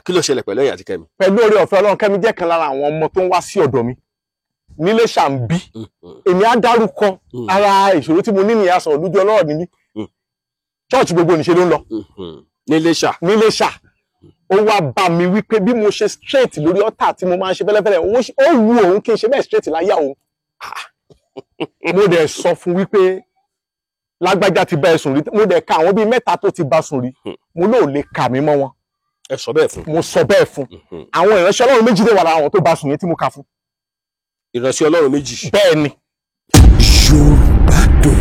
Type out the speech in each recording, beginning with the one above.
Kí ló ṣẹlẹ̀ pẹ̀lú ẹ̀yin àti Kẹ́mi? Pẹ̀lú oore ọ̀fẹ́ Ọlọ́run, Kẹ́mi jẹ́ kan lára àwọn ọmọ tó ń wá sí ọ̀dọ̀ mi nílé ṣàǹbí. Èmi á dárúkọ ara ìṣòro tí mo ní nìyà sọ̀rọ̀ lójú ọlọ́rọ̀ ni mí. Church gbogbo nìṣe ló ń lọ. Níléṣà. Níléṣà. Ó wá bá mi wípé bí mo ṣe straight lórí ọ̀tà tí mo máa ń ṣe fẹ́lẹ́fẹ́lẹ́, ó wu òun kí n ṣe bẹ́ẹ̀ straight láyà òun. Mo dẹ̀ sọ fún wípé lágbájá ti bá ẹ sùn rí, mo dẹ̀ ka àwọn bíi mẹ́ta tó ti bá sùn rí, mo lóò lè kà mí mọ́ wọn. Ẹ sọ bẹ́ẹ̀ fún? Mo sọ bẹ́ẹ̀ fún. Àwọn ìránṣẹ́ Ọlọ́run méjì lè wà lára àwọn tó bá sùn yẹn tí mo kà fún. Ìránṣẹ́ Ọlọ́run méjì. Bẹ́ẹ̀ ni. Yorùbá Dùn.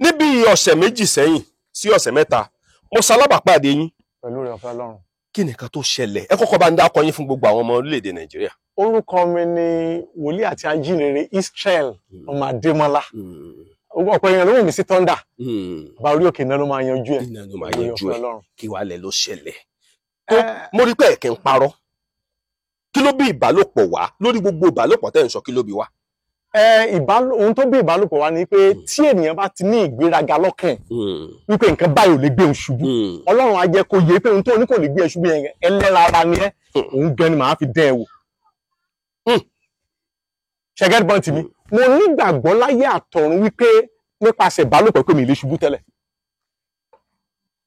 Níbi ọ̀sẹ̀ méjì sẹ́yìn sí ọ̀sẹ̀ mẹ́ta, mo ṣalábàápàdé yín. Pẹ̀lú rẹ̀ ọ̀fẹ́ Ọlọ́run. Kí nìkan tó ṣẹlẹ̀? Ẹ kọ́kọ́ bá ń dákọ yín fún gbogbo àwọn ọmọ orílẹ̀-èdè Nàìjíríà. Orúkọ mi ni wòlíì àti ajínrere Israel ọmọ Adémọ́lá. Ọ̀pọ̀ èèyàn ló wù mí sí Thunder. Bàbá orí òkè náà ló máa yanjú ẹ̀. Iná ló máa yanjú ẹ̀. Kí wàá lẹ̀ ló ṣẹlẹ̀? Mo rí pé ẹ̀kẹ́ ń parọ́. Kí ló bí ìbálòpọ̀ wá? Lórí gbogbo ìbálòpọ̀ tẹ́ ń sọ, kí ló bí wá? Ohun tó bí ìbálòpọ̀ wá ni pé tí ènìyàn bá ti ní ìgbéraga lọ́kàn wípé nǹkan báyìí ò lè gbé òun ṣubú, Ọlọ́run á jẹ́ kó yé pé ohun tó ní kò lè gbé ẹ ṣubú yẹn, ẹlẹ́ran ara ni ẹ́, òun gan ni màá fi dẹ́ ẹ wò. Ṣẹgẹ́dì bọ́ǹtì mi, mo nígbàgbọ́ láyé àtọ̀run wípé nípasẹ̀ ìbálòpọ̀ pé mi lè ṣubú tẹ́lẹ̀.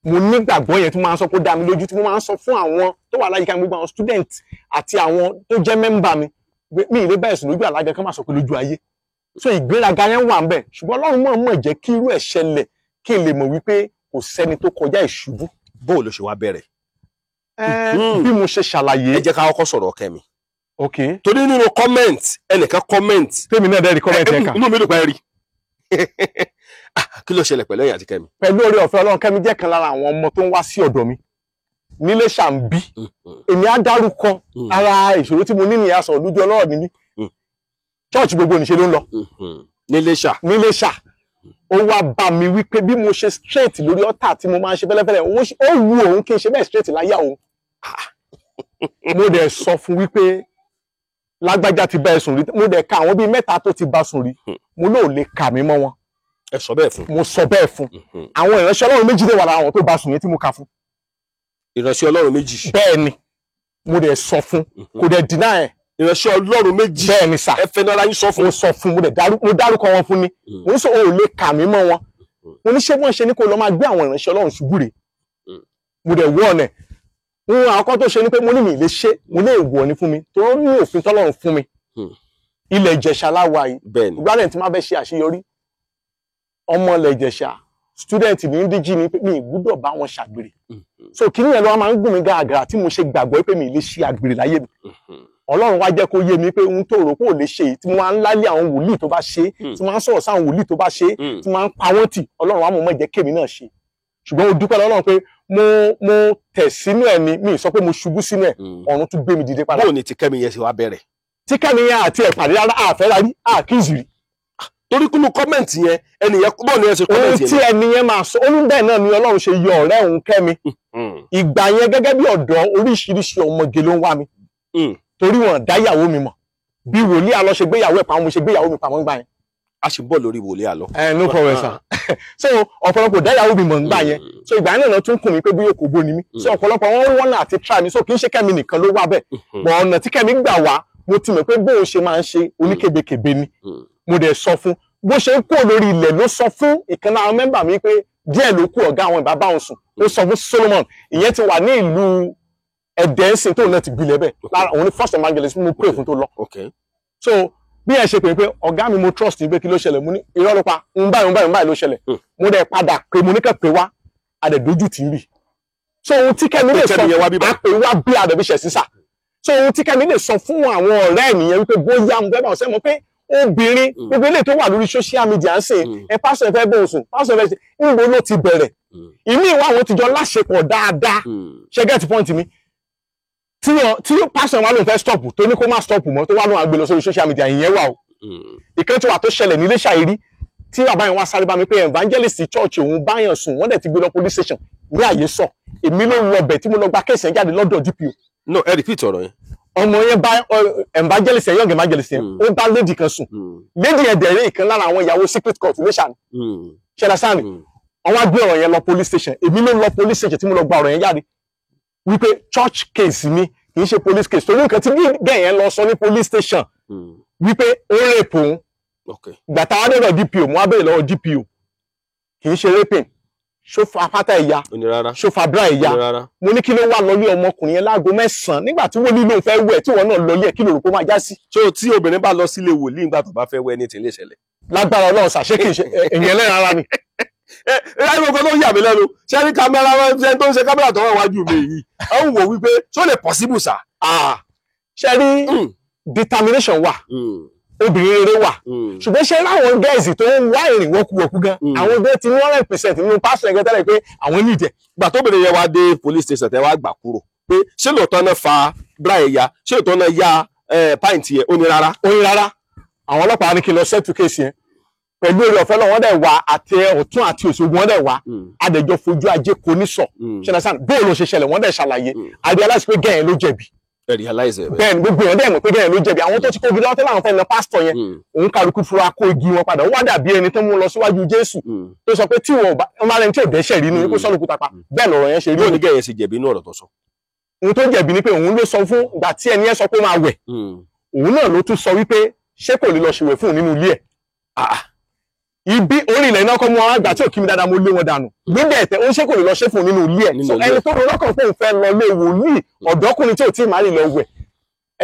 Mo nígbàgbọ́ yẹn tí mo máa ń sọ kó dá mi lójú, tí mo máa ń sọ fún àwọn tó wà láyìíká mi, gbogbo àwọn student àti àwọn tó jẹ́ member mi, mi ìlé bẹ́ẹ̀ sùn lójú àlágẹ kán máa sọ pé lójú ayé. So ìgbéraga yẹn wà ń bẹ̀, ṣùgbọ́n Ọlọ́run mọ̀ mọ̀ jẹ́ kí irú ẹ̀ ṣẹlẹ̀ kí n lè mọ̀ wípé kò sẹ́ni tó kọjá ìṣubú. Bó ló ṣe wá bẹ̀rẹ̀? Bí mo ṣe ṣàlàyé. Ẹ jẹ́ ká kọ́kọ́ sọ̀rọ̀ Kẹ́mi. Ok. Torí nínú comment, ẹnìkan comment. Tèmi náà dẹ́ rí comment yẹn kà. Inú mi dùn pé ẹ rí. Kí ló ṣẹlẹ̀ pẹ̀lú ẹ̀yin àti Kẹ́mi? Pẹ̀lú oore ọ̀fẹ́ Ọlọ́run, Kẹ́mi jẹ́ kan lára àwọn ọmọ tó ń wá sí ọ̀dọ̀ mi nílé ṣàǹbí. Èmi á dárúkọ ara ìṣòro tí mo ní nìyà sọ̀rọ̀ lójú ọlọ́rọ̀ ni mí. Church gbogbo nìṣe ló ń lọ. Níléṣà. Níléṣà. Ó wá bá mi wípé bí mo ṣe straight lórí ọ̀tà tí mo máa ń ṣe fẹ́lẹ́fẹ́lẹ́, ó wu òun kí n ṣe bẹ́ẹ̀ straight láyà òun. Mo dẹ̀ sọ fún wípé lágbájá ti bá ẹ sùn rí, mo dẹ̀ ka àwọn bíi mẹ́ta tó ti bá sùn rí, mo lóò lè kà mí mọ́ wọn. Ẹ sọ bẹ́ẹ̀ fún? Mo sọ bẹ́ẹ̀ fún. Àwọn ìránṣẹ́ Ọlọ́run méjì lè wà lára àwọn tó bá sùn yẹn tí mo kà fún. Ìránṣẹ́ Ọlọ́run méjì. Bẹ́ẹ̀ ni, mo dẹ̀ sọ fún, kò dẹ̀ deny ẹ̀. Ìránṣẹ́ Ọlọ́run méjì. Bẹ́ẹ̀ ni sà. Ẹ fẹ́ náírà yín sọ fún. Mo sọ fún, mo dẹ̀ mo dárúkọ wọn fún ni. Mo ní sọ o ò lè kà mí mọ́ wọn. Mo ní ṣé wọ́n ṣe ní kó lọ máa gbé àwọn ìránṣẹ́ Ọlọ́run ṣubú rè. Mo dẹ̀ wọ́ ọ̀nà. Ohun àkọ́kọ́ tó ṣe ni pé mo ní mi lè ṣe, mo ní èèwọ̀ ni fún mi, tó ní òfin tọ́lọ́run fún mi. Ilẹ̀ Ìjẹ̀ṣà láwa yìí. Ìgbàlẹ̀ tí máa fẹ́ ṣe àṣeyọrí. Ọmọ ilẹ̀ Ìjẹ̀ṣà, student ní ndíjì ni pé mi ì gbúdọ̀ bá wọn ṣàgbèrè. So kíní yẹn ló máa ń gùn mí gàràgàrà tí mo ṣe gbàgbọ́ pé mi ì lè ṣe àgbèrè láyé mi. Ọlọ́run wá jẹ́ kó yé mi pé ohun tó rò pé ò lè ṣe yìí, tí mo máa ń lálé àwọn wòlíì tó bá ṣe, tí mo máa ń sọ̀rọ̀ sáwọn wòlíì tó bá ṣe, tí mo máa ń pa wọ́n tì, Ọlọ́run wá mọ̀ mọ́ jẹ́ kémi náà ṣe. Ṣùgbọ́n mo dúpẹ́ lọ́lọ́run pé mo tẹ̀ sínú ẹ̀ ni, mi sọ pé mo ṣubú sínú ẹ̀, ọ̀run tún gbé mi dìde padà. Báwo ni ti Kẹ́mi yẹn ṣe wá bẹ̀rẹ̀? Tí Kẹ́mi yẹn àti ẹ̀ pàdé rárá, àfẹ́ rárí, àkíyèsí rí. Torí kúnnú kọ́mẹ̀ntì yẹn, ẹni yẹn bọ́ọ̀ ni ẹ ṣe kọ́mẹ̀ntì yẹn. Ohun tí ẹni yẹn máa sọ, ó ní bẹ́ẹ̀ náà ni Ọlọ́run ṣe yọ ọ̀rẹ́ òun Kẹ́mi. Ìgbà yẹn gẹ́gẹ́ bí ọ̀dọ́ oríṣiríṣi ọmọge ló ń wá mi. Torí wọn dáyàwó mi mọ̀. Bí wòlíì àlọ́ ṣe gbéyàwó ẹ̀ pamọ́, mo ṣe gbéyàwó mi pamọ́ ńgbà yẹn. A sì ń bọ̀ lórí wòlíì àlọ́. No problem sir. So ọ̀pọ̀lọpọ̀ dáyàwó mi mọ̀ ńgbà yẹn. So ìgbà yẹn náà tún kùn mí pé bí yóò kò bó ni mí. So ọ̀pọ̀lọpọ̀ wọn wọ́nà àti try mi, so kì í ṣe Kẹ́mi nìkan ló wá bẹ́ẹ̀. Bọ̀ ọ̀nà tí Kẹ́mi gbà wá, mo ti mọ̀ pé bóun ṣe máa ń ṣe oníkebèkebè ni. Mo dẹ̀ sọ fún bó ṣe ń kúrò lórí ilẹ̀ ló sọ fún ìkan lára mẹ́mbà mi pé díẹ̀ ló kù ọ̀gá àwọn ìbá báwọn sùn. Ó sọ fún Solomon, ìyẹn ti wà ní ìlú Ẹ̀dẹ́ ńsìn tóun náà ti gbilẹ̀ bẹ́ẹ̀. Lára òun ni first evangelist mo pray fún tó lọ. So bí ẹ ṣe pè pé ọ̀gá mi mo trust ní pé kí ló ṣẹlẹ̀, mo ní irọ́ ló pa, ń báyìí ń báyìí ń báyìí ló ṣẹlẹ̀. Mo dẹ̀ padà pé mo ní kẹ́ pé wá, a dẹ̀ dojú tì í bì. So ohun tí Kẹ́mi lè sọ, a pè wá bí a dẹ̀ fi ṣẹ̀ sísà. So ohun tí Kẹ́mi lè sọ fún àwọn ọ̀rẹ́ nìyẹn wípé bóyá mo fẹ́ bá wọn sẹ́ mọ̀ pé obìnrin gbogbo eléyìí tó wà lórí social media ń sìn, ẹ pásọ̀ ẹ fẹ́ bóun sùn, pásọ̀ ẹ fẹ́ ṣe, níbo ló ti bẹ̀rẹ̀? Ìmí ìwà àwọn ti jọ láṣepọ̀ dáadáa. Ṣé get point mi? Tí pásọ̀ wa lóun fẹ́ stop, tó ní kó má stop mọ́, tó wá lóun àgbè lọ sórí social media, ìyẹn wà o. Ìkan tí wà tó ṣẹlẹ̀ nílé ṣàìrí tí bàbá yẹn wá sáré bá mi pé evangelist church òun báyàn sùn, wọ́n dẹ̀ ti gbé lọ police station ní àyè sọ. Èmi ló lọ bẹ̀ tí mo lọ gba kéèsì yẹn jáde lọ́dọ̀ DPO. No, ẹ repeat ọ̀rọ̀ yẹn. Ọmọ yẹn bá evangelist yẹn, young evangelist yẹn, ó bá lady kan sùn. Lady yẹn dẹ̀rẹ́ ìkan lára àwọn ìyàwó secret court Iléṣà ni. Ṣẹlẹ̀ sáà ni. Wọ́n wá gbé ọ̀rọ̀ yẹn lọ police station. Èmi ló lọ police station tí mo lọ gba ọ̀rọ̀ yẹn jáde. Wípé church case ni, kì í ṣe police case, torí nǹkan tí gẹ̀ yẹn lọ sọ ní police station wípé ó rape òun. Ìgbà táwa dọ̀dọ̀ DPO, mo wá béèrè lọ́wọ́ DPO, kì í ṣe raping, ṣó fa pátá ẹ̀yà, ṣó fa bra ẹ̀yà? Mo ní kí ló wà lọ́lé ọmọkùnrin yẹn láago 9 nígbà tí wọ́n nílò fẹ́ wẹ̀, tí wọ́n náà lọ́lé ẹ̀, kí ló rò pé ó máa já sí? So tí obìnrin bá lọ sílé wòlíì nígbà tó bá fẹ́ wẹ̀ ní tí lè ṣẹlẹ̀? Lágbára Ọlọ́run ṣàṣé kì í ṣe èyàn ẹlẹ́ran ara ni. Ẹ ẹ gbogbo tó yà mí lẹ́nu, ṣé ní kámẹ́rà ṣe tó ń ṣe kámẹ́rà tó wà wájú mi yìí, ó ń wò wípé ṣó lè possible sà? Ṣe rí, determination wà, obìnrin rere wà, ṣùgbọ́n ṣe láwọn gẹ́ẹ̀sì tó ń wá ìrìn wọ́kúwọ́kú gan, àwọn gan ti ní 100% nínú pásítọ̀ ẹgbẹ́ tẹ́lẹ̀ pé àwọn ní ìjẹ́. Gbà tó bèrè yẹn wá dé police station, tẹ wá gbà kúrò pé ṣé lóòótọ́ náà fa bra ẹ̀yà, ṣé lóòótọ́ náà ya pint yẹn? Ó ní rárá. Ó ní rárá. Àwọn ọlọ́pàá ní kí n lọ settle case yẹn pẹ̀lú èrè ọ̀fẹ́ lọ́wọ́, dẹ̀ wá àti ọ̀tún àti òsì ogun, wọ́n dẹ̀ wá adẹ̀jọ́ fojú ajé kò ní sọ ṣẹlẹ̀ sáà bóòlù ló ṣe ṣẹlẹ̀, wọ́n dẹ̀ ṣàlàyé, a realize pé gẹ́yìn ló jẹ̀bi. Ẹ realize ẹ bẹ́ẹ̀. Bẹ́ẹ̀ ni, gbogbo èèyàn dẹ̀ mọ̀ pé gẹ́yìn ló jẹ̀bi. Àwọn tó ti kó igi lọ́wọ́ tẹ́lẹ̀, àwọn fẹ́ na pásítọ̀ yẹn, òun kálukú fura kó igi wọn padà. Ó wá dàbí ẹni tó mú lọ síwájú Jésù tó sọ pé tí wọn bá rẹni tí ò dẹ́ṣẹ̀ rí inú kó sọ́lùkù tapa. Bẹ́ẹ̀ lọ̀rọ̀ yẹn ṣe rí. Bóò ní gẹ́yìn ṣe jẹ̀bi inú ọ̀rọ̀ tó sọ? Ohun tó jẹ̀bi ni pé òun ló sọ fún ìgbà tí ẹni yẹn sọ pé ó máa wẹ̀, òun náà ló tún sọ wípé ṣé kò lè lọ ṣèwẹ̀ fún òun nínú ilé ẹ̀. Ibi orí ilẹ̀ iná kọ́ mú wọn àgbà tí ò kí mi dáadáa, mo lé wọn dànù lóde ẹ̀tẹ́. Ó ń ṣe kò lè lọ ṣe fún nínú ilé ẹ̀. Ẹni tó lọ́kàn fóun fẹ́ lọ lé wòlíì, ọ̀dọ́kùnrin tí ò tí ì má rí lọ wẹ̀,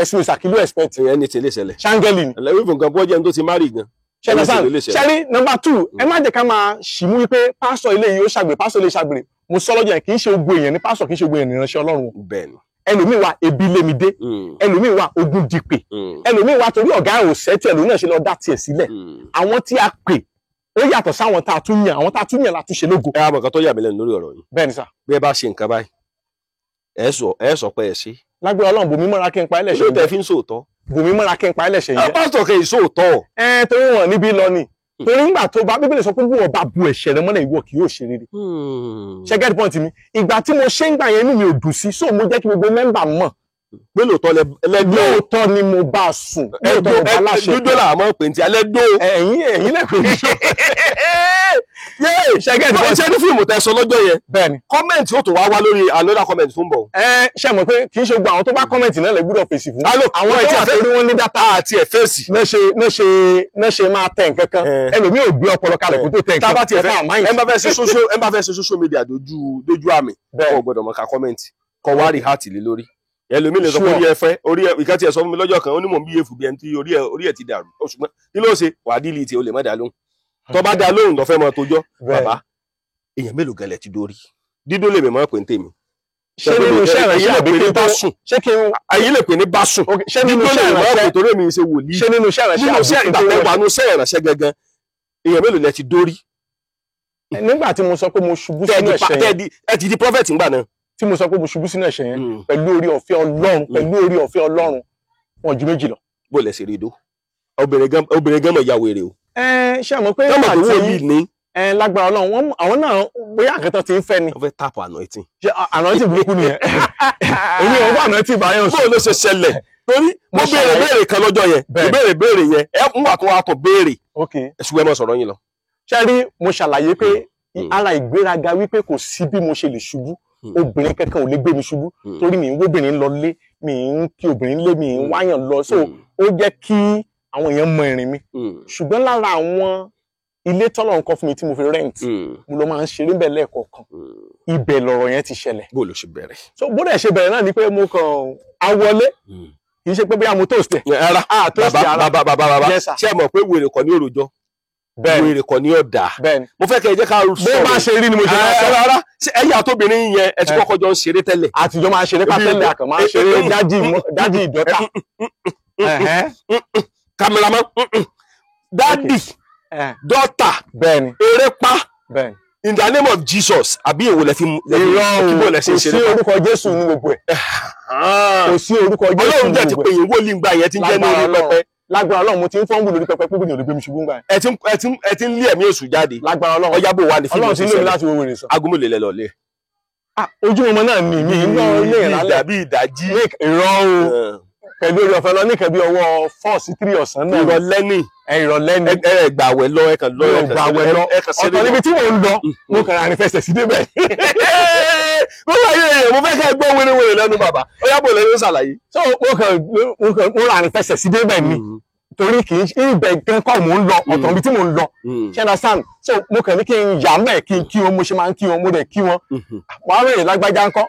ẹ̀sùn ìsàkílù expect. Ẹni tí lè ṣẹlẹ̀. Ṣáńgẹ́lì ni. Ẹlẹ́wìn fún nǹkan bó jẹ́ ẹni tó ti má rí gan. Ṣẹ́rí, number 2, ẹ má jẹ́ ká máa ṣìmú wípé pásọ̀ ilé yìí ó ṣàgbèrè, pásọ̀ ilé ṣàgbèrè. Mo sọ lọ́jọ́ yẹn, kì í ṣe ogun èèyàn ní pásọ̀, kì í ṣe ogun èèyàn ní ìránṣẹ́ Ọlọ́run. Bẹ́ẹ̀ni. Ẹlòmíì wà ebi lémi dé, ẹlòmíì wà ogun dìpè, ẹlòmíì wà torí ọ̀gá ò sẹ́tì, ẹlòmíì náà ṣe lọ dá tiẹ̀ sílẹ̀. Àwọn tí a pè ó yàtọ̀ sáwọn tá a tún yàn, àwọn tá a tún yàn la tún ṣe lógo. Ẹ àmọ̀ kan tó yà mí lẹ́nu lórí ọ̀rọ̀ yìí. Bẹ́ẹ̀ni sà. Bí ẹ bá ṣe nǹkan báyìí, ẹ sọ pé ẹ ṣe. Lágbára Ọlọ́run, bòmí mọ́ra kí n pa ẹlẹ́ṣẹ̀. Ló tẹ fi ń sòótọ́. Bòmí mọ́ra kí n pa ẹlẹ́ṣẹ̀ yẹn. Pásítọ̀ kẹ́ ìsòótọ́. Ẹ torí wọn níbí lọ ni. Torí ńgbà tó bá Bíbélì sọ pé bí wọ́n bá bu ẹ̀ṣẹ̀ rẹ mọ́lẹ̀, ìwọ kì yóò ṣe rere. Ṣé get point mi? Ìgbà tí mo ṣe ń gbà yẹn, inú mi ò dùn sí, so mo jẹ́ kí gbogbo mẹ́mbà mọ̀ pé lóòótọ́ lẹ́gbẹ́. Lóòótọ́ ni mo bá a sùn. Lóòótọ́ mo bá a láṣẹ. Dúdú là mọ̀ pé ní ti alẹ́ dó. Ẹ̀yin lẹ́pẹ̀ ní ṣe. Ṣé get point? Ṣé ní fíìmù tẹ sọ lọ́jọ́ yẹn? Bẹ́ẹ̀ni. Kọ́mẹ̀ntì ó tó wá wá lórí another comment tó ń bọ̀. Ẹ ṣe mọ̀ pé kì í ṣe gbogbo àwọn tó bá kọ́mẹ̀ntì náà lè gbúdọ̀ fèsì fún. Àwọn tí a fẹ́ rí wọn ní dátà àti ẹ̀ fèsì. Náà ṣe máa tẹ̀ nǹkan kan. Ẹlòmíì ò gbé ọpọlọ kalẹ̀ kó tó tẹ̀ nǹkan. Tá bá tiẹ̀ fẹ́, ẹ bá fẹ́ ṣe social media dojú àmì, kò gbọ́dọ̀ mọ̀ ká comment, kọ wá rí heart lé lórí. Ẹlòmíì lè sọ pé orí ẹ fẹ́ orí ẹ ìkan tí ẹ sọ fún mi lọ́jọ́ kan, ó ní mò ń bí èfù bí ẹni tí orí ẹ ti dàrú, ṣùgbọ́n kí ló ṣe wàá dílì tí o lè má dá lóhùn, tó bá dá lóhùn lọ fẹ́ mọ tójọ́. Bàbá, èèyàn mélòó gẹlẹ ti dórí dídó lè mọ̀ pé ń tèmi. Ṣé nínú iṣẹ́ ìránṣẹ́ àbí kí n bá sùn? Ṣé kí n ayé lè pè ní bá sùn? Ṣé nínú iṣẹ́ ìránṣẹ́ dídó lè mọ̀ pé torí mi ṣe wòlíì. Ṣé nínú iṣẹ́ ìránṣẹ́ nínú iṣẹ́ ìgbà wà nínú iṣẹ́ ìránṣẹ́ gangan, èèyàn mélòó lẹ ti dórí? Nígbà tí mo sọ pé mo ṣubú sínú ẹ̀ṣẹ̀ yẹn, ẹ ti di prophet ńgbà náà. Tí mo sọ pé mo ṣubú sínú ẹ̀ṣẹ̀ yẹn, pẹ̀lú orí ọ̀fẹ́ Ọlọ́run, pẹ̀lú orí ọ̀fẹ́ Ọlọ́run, wọn ju méjì lọ. Bó lẹ ṣe rí idó? Obìnrin gan mọ̀ ya wèrè o. Ẹ ṣe mọ̀ pé nígbà tí ní. Ẹ lágbára Ọlọ́run, àwọn náà bóyá àkẹtọ ti ń fẹ́ ni. Wọ́n fẹ́ tap anointing. Ṣe anointing burúkú nìyẹn? Èmi ò wá anointing báyọ̀ sọ. Bó ló ṣe ṣẹlẹ̀? Torí mo béèrè béèrè kan lọ́jọ́ yẹn, ìbéèrè béèrè yẹn, ẹ ń wà tó wà tó béèrè. Ṣùgbọ́n ẹ má sọ̀rọ̀ yín lọ. Ṣé rí, mo ṣàlàyé pé ara ìgbéraga wípé kò sí bí mo ṣe lè ṣubú, obìnrin kankan ò lè gbé mi ṣubú, torí mi ń wóbìnrin lọ lé, mi ń kí obìnrin lé, mi ń wáyàn lọ, so ó jẹ́ kí àwọn èèyàn mọ ìrìn mi. Ṣùgbọ́n lára àwọn ilé tọ́lọ̀ ń kọ́ fún mi tí mo fi rent, mo lọ máa ń ṣeré bẹ́ẹ̀ lẹ́ẹ̀kọ̀ọ̀kan, ibẹ̀ lọ̀rọ̀ yẹn ti ṣẹlẹ̀. Bó ló ṣe bẹ̀rẹ̀? So bó dẹ̀ ṣe bẹ̀rẹ̀ náà ni pé mo kàn awọlé, kì í ṣe pé bóyá mo toast ẹ̀. Rárá, bàbá bàbá bàbá, ṣé ẹ mọ̀ pé wèrè kọ́ ní òròjọ́, wèrè kọ́ ní ọ̀dà? Mo fẹ́ kẹ́ ẹ jẹ́ ká sọ̀rọ̀. Bó bá ṣe rí ni mo ṣe máa sọ. Rárá, ẹ̀yà tóbìnrin yẹn ẹ ti kọ́kọ́ jọ ń ṣeré tẹ́lẹ̀. Àtijọ́ máa ń ṣeré pátẹ́lẹ̀, àkàn máa ń ṣeré dájì ìdọ́ta. Cameraman, daddy, daughter, eré pa, in the name of Jesus, àbí èwo lẹ fi irọ́ o, kò sí orúkọ Jésù ní gbogbo ẹ̀. Kò sí orúkọ Jésù ní gbogbo ẹ̀. Ọlọ́run jẹ́ ti pè yín wòlíì ńgbà yẹn tí ń jẹ́ ní orí pẹpẹ. Lágbára Ọlọ́run, mo ti ń fọ́nbù lórí pẹpẹ púpù ní olùgbé mi ṣubú ńgbà yẹn. Ẹ ti ń lé ẹ̀mí èṣù jáde. Lágbára Ọlọ́run. Ọjà bò wà ní fíìmù. Ọlọ́run ti ń lò mí láti wo wèrè sàn. Aago mélòó lẹ lọ lé? Ojúmọmọ náà ni mi ń lọ ilé yẹn lálẹ́. Bí ìdájí. Irọ́ o. Pẹ̀lú orí ọ̀fẹ́ lọ nìkan bí ọwọ́ 4 sí 3 ọ̀sán náà. Ìrọ̀lẹ́ ni. Ìrọ̀lẹ́ ni. Ẹ gbàwẹ̀ lọ, ẹ kàn lọ, ẹ gbàwẹ̀ lọ. Ọ̀tọ̀ níbi tí mò ń lọ, mo kàn rìn fẹsẹ̀ sí débẹ̀. Mo wá yé èèyàn, mo fẹ́ kẹ́ gbọ́ wérewère lẹ́nu bàbá. Ó yá bò lẹ́yìn ó ṣàlàyé. So mo kàn mo rìn fẹsẹ̀ sí débẹ̀ ni. Torí kì í ibẹ̀ gan kọ́ mò ń lọ, ọ̀tọ̀ níbi tí mò ń lọ. Ṣé understand? So mo kàn ní kí n yà mẹ́ kí n kí wọn, mo ṣe máa ń kí wọn, mo dẹ̀ kí wọn. Wàá rèé lágbájá ńkọ́.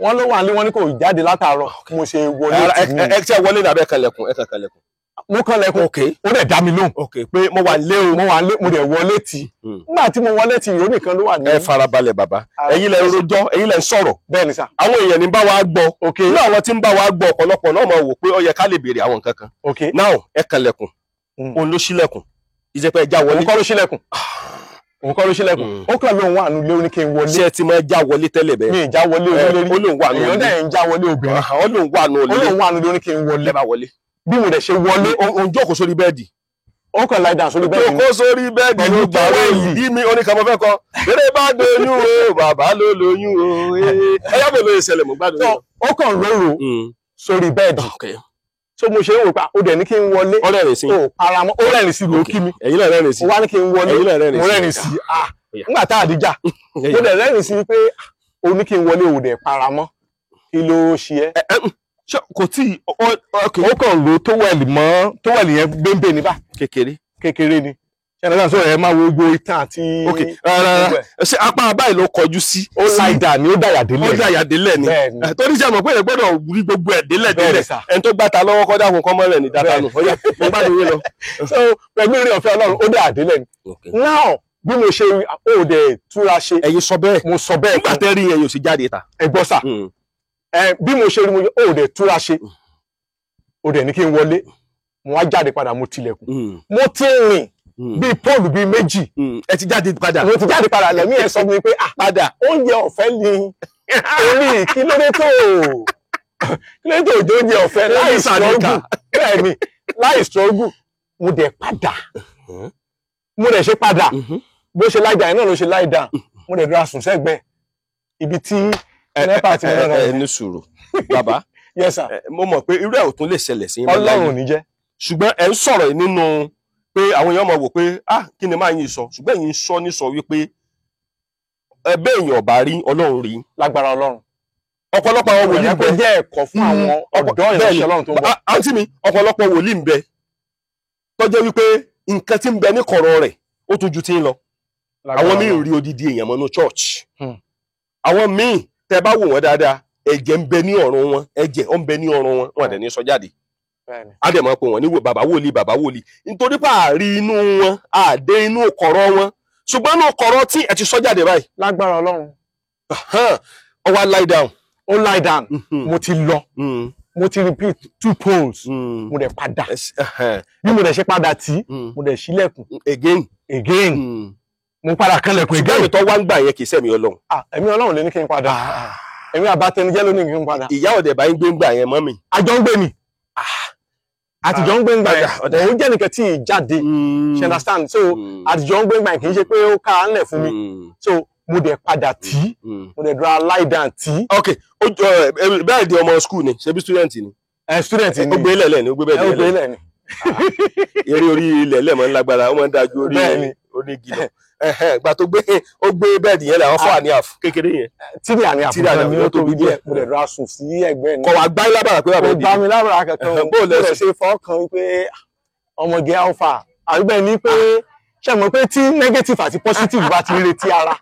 Wọ́n ló wà ní wọ́n ní kò jáde látàárọ̀. Mo ṣe wọlé tì mí. Ẹ ṣe wọlé ní abẹ́ kanlẹ̀kùn, ẹ kàn kanlẹ̀kùn. Mo kanlẹ̀kùn. Ó dẹ̀ dá mi lóhùn. Pé mo wà lé o. Mo wà lé, mo dẹ̀ wọlé tì. Nígbà tí mo wọlé tì, ìró nìkan ló wà ní. Ẹ farabalẹ̀ bàbá. Ẹ̀yin lẹ rojọ́, ẹ̀yin lẹ sọ̀rọ̀. Bẹ́ẹ̀ ni sà. Àwọn èèyàn ní bá wa gbọ́. Ní àwọn tí ń bá wa gbọ́ ọ̀pọ̀lọpọ̀ náà máa wò pé ó yẹ ká lè béèrè àwọn nǹkan kan. Now ẹ kanlẹ̀kùn. Òun ló ṣílẹ̀kùn. Ìjẹ́pẹ́ ẹ já wọlé. Òun kọ́ ló ṣílẹ̀kùn. Òun kọ́ ló ṣílẹ̀kùn. Ó kàn lóun wà nílé, ó ní kí n wọlé. Ṣé ẹ ti máa já wọlé tẹ́lẹ̀ bẹ́ẹ̀? Mi ì já wọlé onílé rí. Ó lóun wà nílé. Èèyàn dẹ̀ ń já wọlé obìnrin. Ó lóun wà nílé. Ó lóun wà nílé, ó ní kí n wọlé. Ẹ bá wọlé. Bí mo dẹ̀ ṣe wọlé. Òun jókòó sórí bẹ́ẹ̀dì. Ó kàn láì dà sórí bẹ́ẹ̀dì. Jókòó sórí bẹ́ẹ̀dì ló gbà ó yìí mi oníkan mo fẹ́ kọ. Eré bá doyún o, bàbá ló lóyún o. Ẹ yá bèbè ìṣẹ̀lẹ̀ mo gbádùn. Ó kàn róró sórí bẹ́ẹ̀dì. So mo ṣe ń wò pa ó dẹ̀ ní kí n wọlé. Ó rẹ́rìn sí. Ó paramọ́, ó rẹ́rìn sí ló kí mi. Ẹ̀yin náà rẹ́rìn sí. Ó wá ní kí n wọlé. Ẹ̀yin náà rẹ́rìn sí. Mo rẹ́rìn sí. Ah, nígbà tá àdíjà. Mo dẹ̀ rẹ́rìn sí pé ó ní kí n wọlé, ó dẹ̀ paramọ́. Kí ló ṣe ẹ́? Ṣé kò tí ó kàn lo tówẹ̀lì mọ́, tówẹ̀lì yẹn gbéńbé ní bá. Kékeré. Kékeré ni. Ṣé ẹ̀rọ sọ̀rọ̀ ẹ máa wo gbogbo itan àti. Ok, rárá ṣé apá báyìí ló kọjú sí. Ó láì dà ní, ó dàyà délẹ̀. Ó dàyà délẹ̀ ni. Torí ṣe mọ̀ pé ẹ gbọ́dọ̀ rí gbogbo ẹ̀ délẹ̀ délẹ̀. Ẹni tó gbàtà lọ́wọ́ kọ́ dákun kọ́ mọ́lẹ̀ ní dáta nù. Ọ̀yá mo gbádùn yín lọ. So pẹ̀lú oore ọ̀fẹ́ Ọlọ́run ó dàyà délẹ̀ ni. Now bí mo ṣe ó dẹ̀ túra ṣe. Ẹ̀yin sọ bẹ́ẹ̀. Mo sọ bẹ́ẹ̀. Nígbà tẹ́ rí yẹn yóò sì jáde ta. Ẹ gbọ́ sà. Bí mo ṣe rí mo ó dẹ̀ túra ṣe. Ó dẹ̀ ní kí n wọlé. Mo wá jáde padà, mo tilẹ̀kùn. Mo ti rìn bíi pọ́ọ̀lù bíi méjì. Ẹ ti jáde padà. Mo ti jáde padà, lẹ́mí ẹ sọ fún mi pé ah padà oúnjẹ ọ̀fẹ́ ni orí kí ló dé tó òjò oúnjẹ ọ̀fẹ́ láì struggle. Bẹ́ẹ̀ ni láì struggle mo dẹ̀ padà. Mo dẹ̀ ṣe padà. Bó ṣe lie down náà ló ṣe lie down. Mo dẹ̀ dúra sùn sẹ́gbẹ̀ẹ́ ibi tí nepa ti mọ̀ náà. Ẹ ní sùúrù bàbá. Yes sir. Mo mọ̀ pé irú ẹ̀ ò tún lè ṣẹlẹ̀ sí yín. Ọlọ́run ò ní jẹ́. Ṣùgbọ́n ẹ ń sọ̀rọ̀ nínú pé àwọn èèyàn máa wò pé ah kí ni máa yín sọ, ṣùgbọ́n ẹ̀yin sọ ní sọ wípé ẹbẹ́ èèyàn ọ̀bá rí Ọlọ́run rí. Lágbára Ọlọ́run. Ọ̀pọ̀lọpọ̀ àwọn wòlíì ń bẹ. Jẹ́ ẹ̀kọ́ fún àwọn ọ̀dọ́ ìránṣẹ́ Ọlọ́run tó ń bọ̀. Àǹtí mi, ọ̀pọ̀lọpọ̀ wòlíì ń bẹ tó jẹ́ wípé nǹkan tí ń bẹ ní kọ̀rọ̀ rẹ̀ ó tún ju ti ń lọ. Àwọn míì rí odidi èèyàn mọ́nú church. Àwọn míì tẹ́ bá wò wọ́n dáadáa, ẹ̀jẹ̀ ń bẹ ní ọ̀run wọn, ẹ̀jẹ̀ ó ń bẹ ní ọ̀run wọn, wọn àdẹ̀ ní sọ jáde. A dẹ̀ máa pè wọ́n ní bàbá wòlíì, bàbá wòlíì, nítorí pé àárí inú wọn, àdé inú kọ̀rọ̀ wọn, ṣùgbọ́n inú kọ̀rọ̀ tí ẹ ti sọ jáde báyìí. Lágbára Ọlọ́run. Ó wá lie down. Ó lie down. Mo ti lọ. Mo ti repeat 2 poles. Mo dẹ̀ padà. Bí mo dẹ̀ ṣe padà tí, mo dẹ̀ ṣílẹ̀kùn. Again. Again. Mo padà kanlẹ̀kùn again. Ṣùgbọ́n ìtọ́ wá ń gbà yẹn kì í sẹ́mi Ọlọ́run. Ẹ̀mí Ọlọ́run lè ní kí n padà. Ẹ̀mí àbátẹnijẹ́ ló ní kí n padà. Ìyá ọ̀dẹ̀ bá ń gbé ń gbà yẹn mọ́ mi. Àjọ ń gbé mi. Àtijọ́ ń gbé ńgbà yẹn, òun jẹ́ nìkan tí ì jáde, ṣe understand? So àtijọ́ ń gbé ńgbà yẹn kì í ṣe pé ó ká ńlẹ̀ fún mi. So mo dẹ̀ padà tí, mo dẹ̀ dúró lie down tí. Ok, bẹ́ẹ̀ di ọmọ school ni, ṣebí student ni. Student ni. Ó gbé ilẹ̀ lẹ̀ ni, ó gbé bẹ́ẹ̀ di ilẹ̀ ni. Eré orí ilẹ̀ lẹ̀ máa ń lágbára, ó máa ń dájú orí orí igi lọ. Ìgbà tó gbé ó gbé bẹ́ẹ̀dì yẹn làwọn fọ́ àní àfù kékeré yẹn. Tírí àní àfù kan ni ó tóbi díẹ̀, mo dẹ̀ dúró sùn sí ẹ̀gbẹ́ ni. Kọ̀ wá gbá lábàrà pé bàbá ìdí. Kò gbá mi lábàrà kankan. Bó lẹ ṣe fọ́ọ̀kan pé ọmọge alpha àbíbẹ̀ ni pé ṣe mọ̀ pé tí negative àti positive bá ti ń retí ara,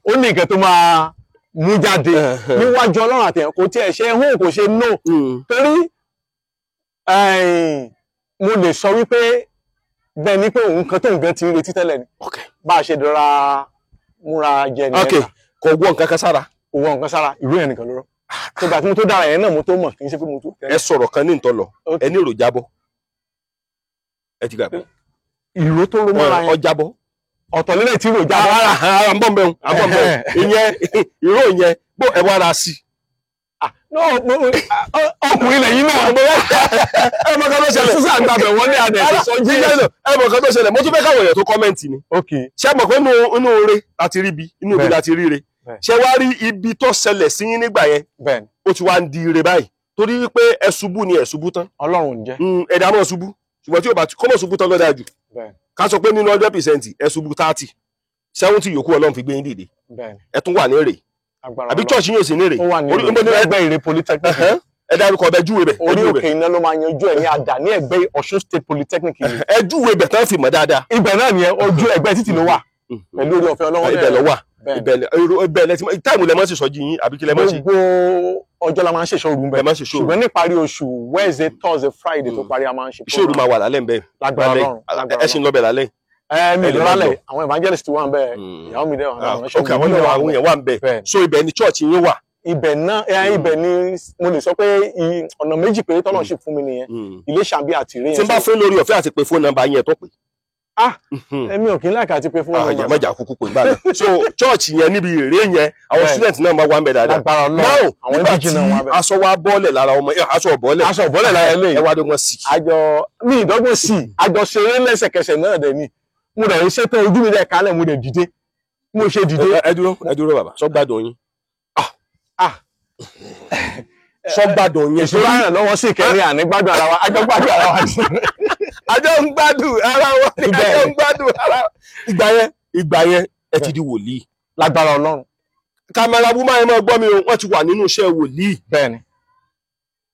ó ní nǹkan tó máa mú jáde níwájú Ọlọ́run àtẹ̀yàn, kò tiẹ̀ ṣe hún kò ṣe no. Torí mo lè sọ wípé bẹ́ẹ̀ ni pé òun kan tó nǹkan ti ń retí tẹ́lẹ̀ ni. Bá a ṣe dọ́ra múra jẹ ní ẹ̀ka. Kò wọ nǹkan kan sára. Kò wọ nǹkan sára, ìró yẹn nìkan ló rọ. Tó gbà tí mo tó dára yẹn náà mo tó mọ̀, kì í ṣe pé mo tó. Ẹ sọ̀rọ̀ kan ní ìtọ́lọ̀, ẹ ní èrò jábọ́. Ẹ ti gbàgbé. Ìró tó ró mọ́ra yẹn. Ó jábọ́. Ọ̀tọ̀ nílẹ̀ tí ìró jábọ́. Ara ń bọ̀ mbẹ́hùn, à ń bọ̀ mbẹ́hùn. Ìyẹn ìró yẹn bó ẹ wá ra sí. Ọkùnrin lẹ́yìn náà. Ẹ mọ̀ kan tó ṣẹlẹ̀. Sísà gbàgbẹ́ wọ́n ní adẹ̀ sọ jí. Ẹ mọ̀ kan tó ṣẹlẹ̀, mo tún fẹ́ káwọn èèyàn tó kọ́mẹ́ǹtì ni. Ṣé mọ̀ pé inú oore láti rí bi, inú ibi láti rí re. Ṣé wá rí ibi tó ṣẹlẹ̀ sí yín nígbà yẹn? Ó ti wá ń di ire báyìí. Torí wípé ẹ ṣubú ni ẹ ṣubú tán. Ọlọ́run jẹ́. Ẹ̀dá mọ̀ ṣubú, ṣùgbọ́n tí ò bá kọ́ mọ̀ ṣubú tán lọ́dà jù. Ká sọ pé nínú 100% ẹ ṣubú 30, 70 yòókù Ọlọ́run fi gbé yín dìde. Ẹ tún wà ní èrè. Àbí church yín ò sí ní èrè? Ó wà ní èrè, ẹgbẹ́ Ìrè Polytechnic. Ẹ dárúkọ ọbẹ̀, júwe bẹ̀. Orí òkè iná ló máa yanjú ẹ̀ ní àdá ní ẹgbẹ́ Ọ̀ṣun State Polytechnic. Ẹ júwe bẹ̀ tán fi mọ̀ dáadáa. Ibẹ̀ náà nìyẹn, ojú ẹgbẹ́ títì ló wà. Pẹ̀lú orí ọ̀fẹ́ Ọlọ́run. Ibẹ̀ ló wà. Ibẹ̀ lẹ ti táìmù lẹ mọ́ sí sọ́jí yín àbí kí lẹ mọ́ sí. Gbogbo ọjọ́ la máa ń ṣe ìṣòro bẹ́ẹ̀. Ṣùgbọ́n níparí oṣù Wednesday, Thursday, Friday tó parí a máa ń ṣe. Ìṣòro máa wà lálẹ́ ń bẹ́ẹ̀. Lágbára Ọlọ́run. Ẹ ṣì ń lọ bẹ̀ lálẹ́. Mi ò lálẹ́, àwọn evangelist wà ń bẹ̀, ìyàwó mi dẹ̀ wà ń bẹ̀. Ok, àwọn náà àwọn yẹn wà ń bẹ̀. So ibẹ̀ ni church yín wà. Ibẹ̀ náà, ibẹ̀ ni mo lè sọ pé ọ̀nà méjì péré tọ́lọ̀ ṣe fún mi nìyẹn, Iléṣà bí àti Ìrè yẹn. Tí n bá fẹ́ lórí ọ̀fẹ́ àti pé fóònù nọ́mbà yẹn tó pè. Ah, èmi ò kí ń láìka àti pé fóònù nọ́mbà. Àjàmájà kúkú pè gbà náà. So church yẹn níbi Ìrè yẹn, àwọn student náà máa wà ń bẹ̀ dáadáa. Lágbára Ọlọ́run, àwọn nígbà tí aṣọ wa bọ́ọ̀lẹ̀ lára ọmọ, aṣọ ọ̀bọ́lẹ̀. Aṣọ ọ̀bọ́lẹ̀ lára eléyìí. Ẹ wá dọ́gbọ́n sí. Àjọ mi ìdọ́gbọ́n sí, àjọ ṣeré lẹ́sẹ̀kẹsẹ̀ náà dẹ̀ ni. Mo dẹ̀ ṣe tán, ojú mi dẹ̀ kálẹ̀, mo dẹ̀ dìde. Mo ṣe dìde. Ẹ dúró, ẹ dúró bàbá, sọ gbádùn yín. Sọ gbádùn yín. Ìṣúra ràn lọ́wọ́ sí ìkẹrin àní gbádùn ara wa, àjọ gbádùn ara wa. Àjọ ń gbádùn ara wa, àjọ ń gbádùn ara wa. Ìgbà yẹn ẹ ti di wòlíì. Lágbára Ọlọ́run. Kámẹ́rà búmá yẹn máa gbọ́ mi o, wọ́n ti wà nínú iṣẹ́ wòlíì. Bẹ́ẹ̀ni.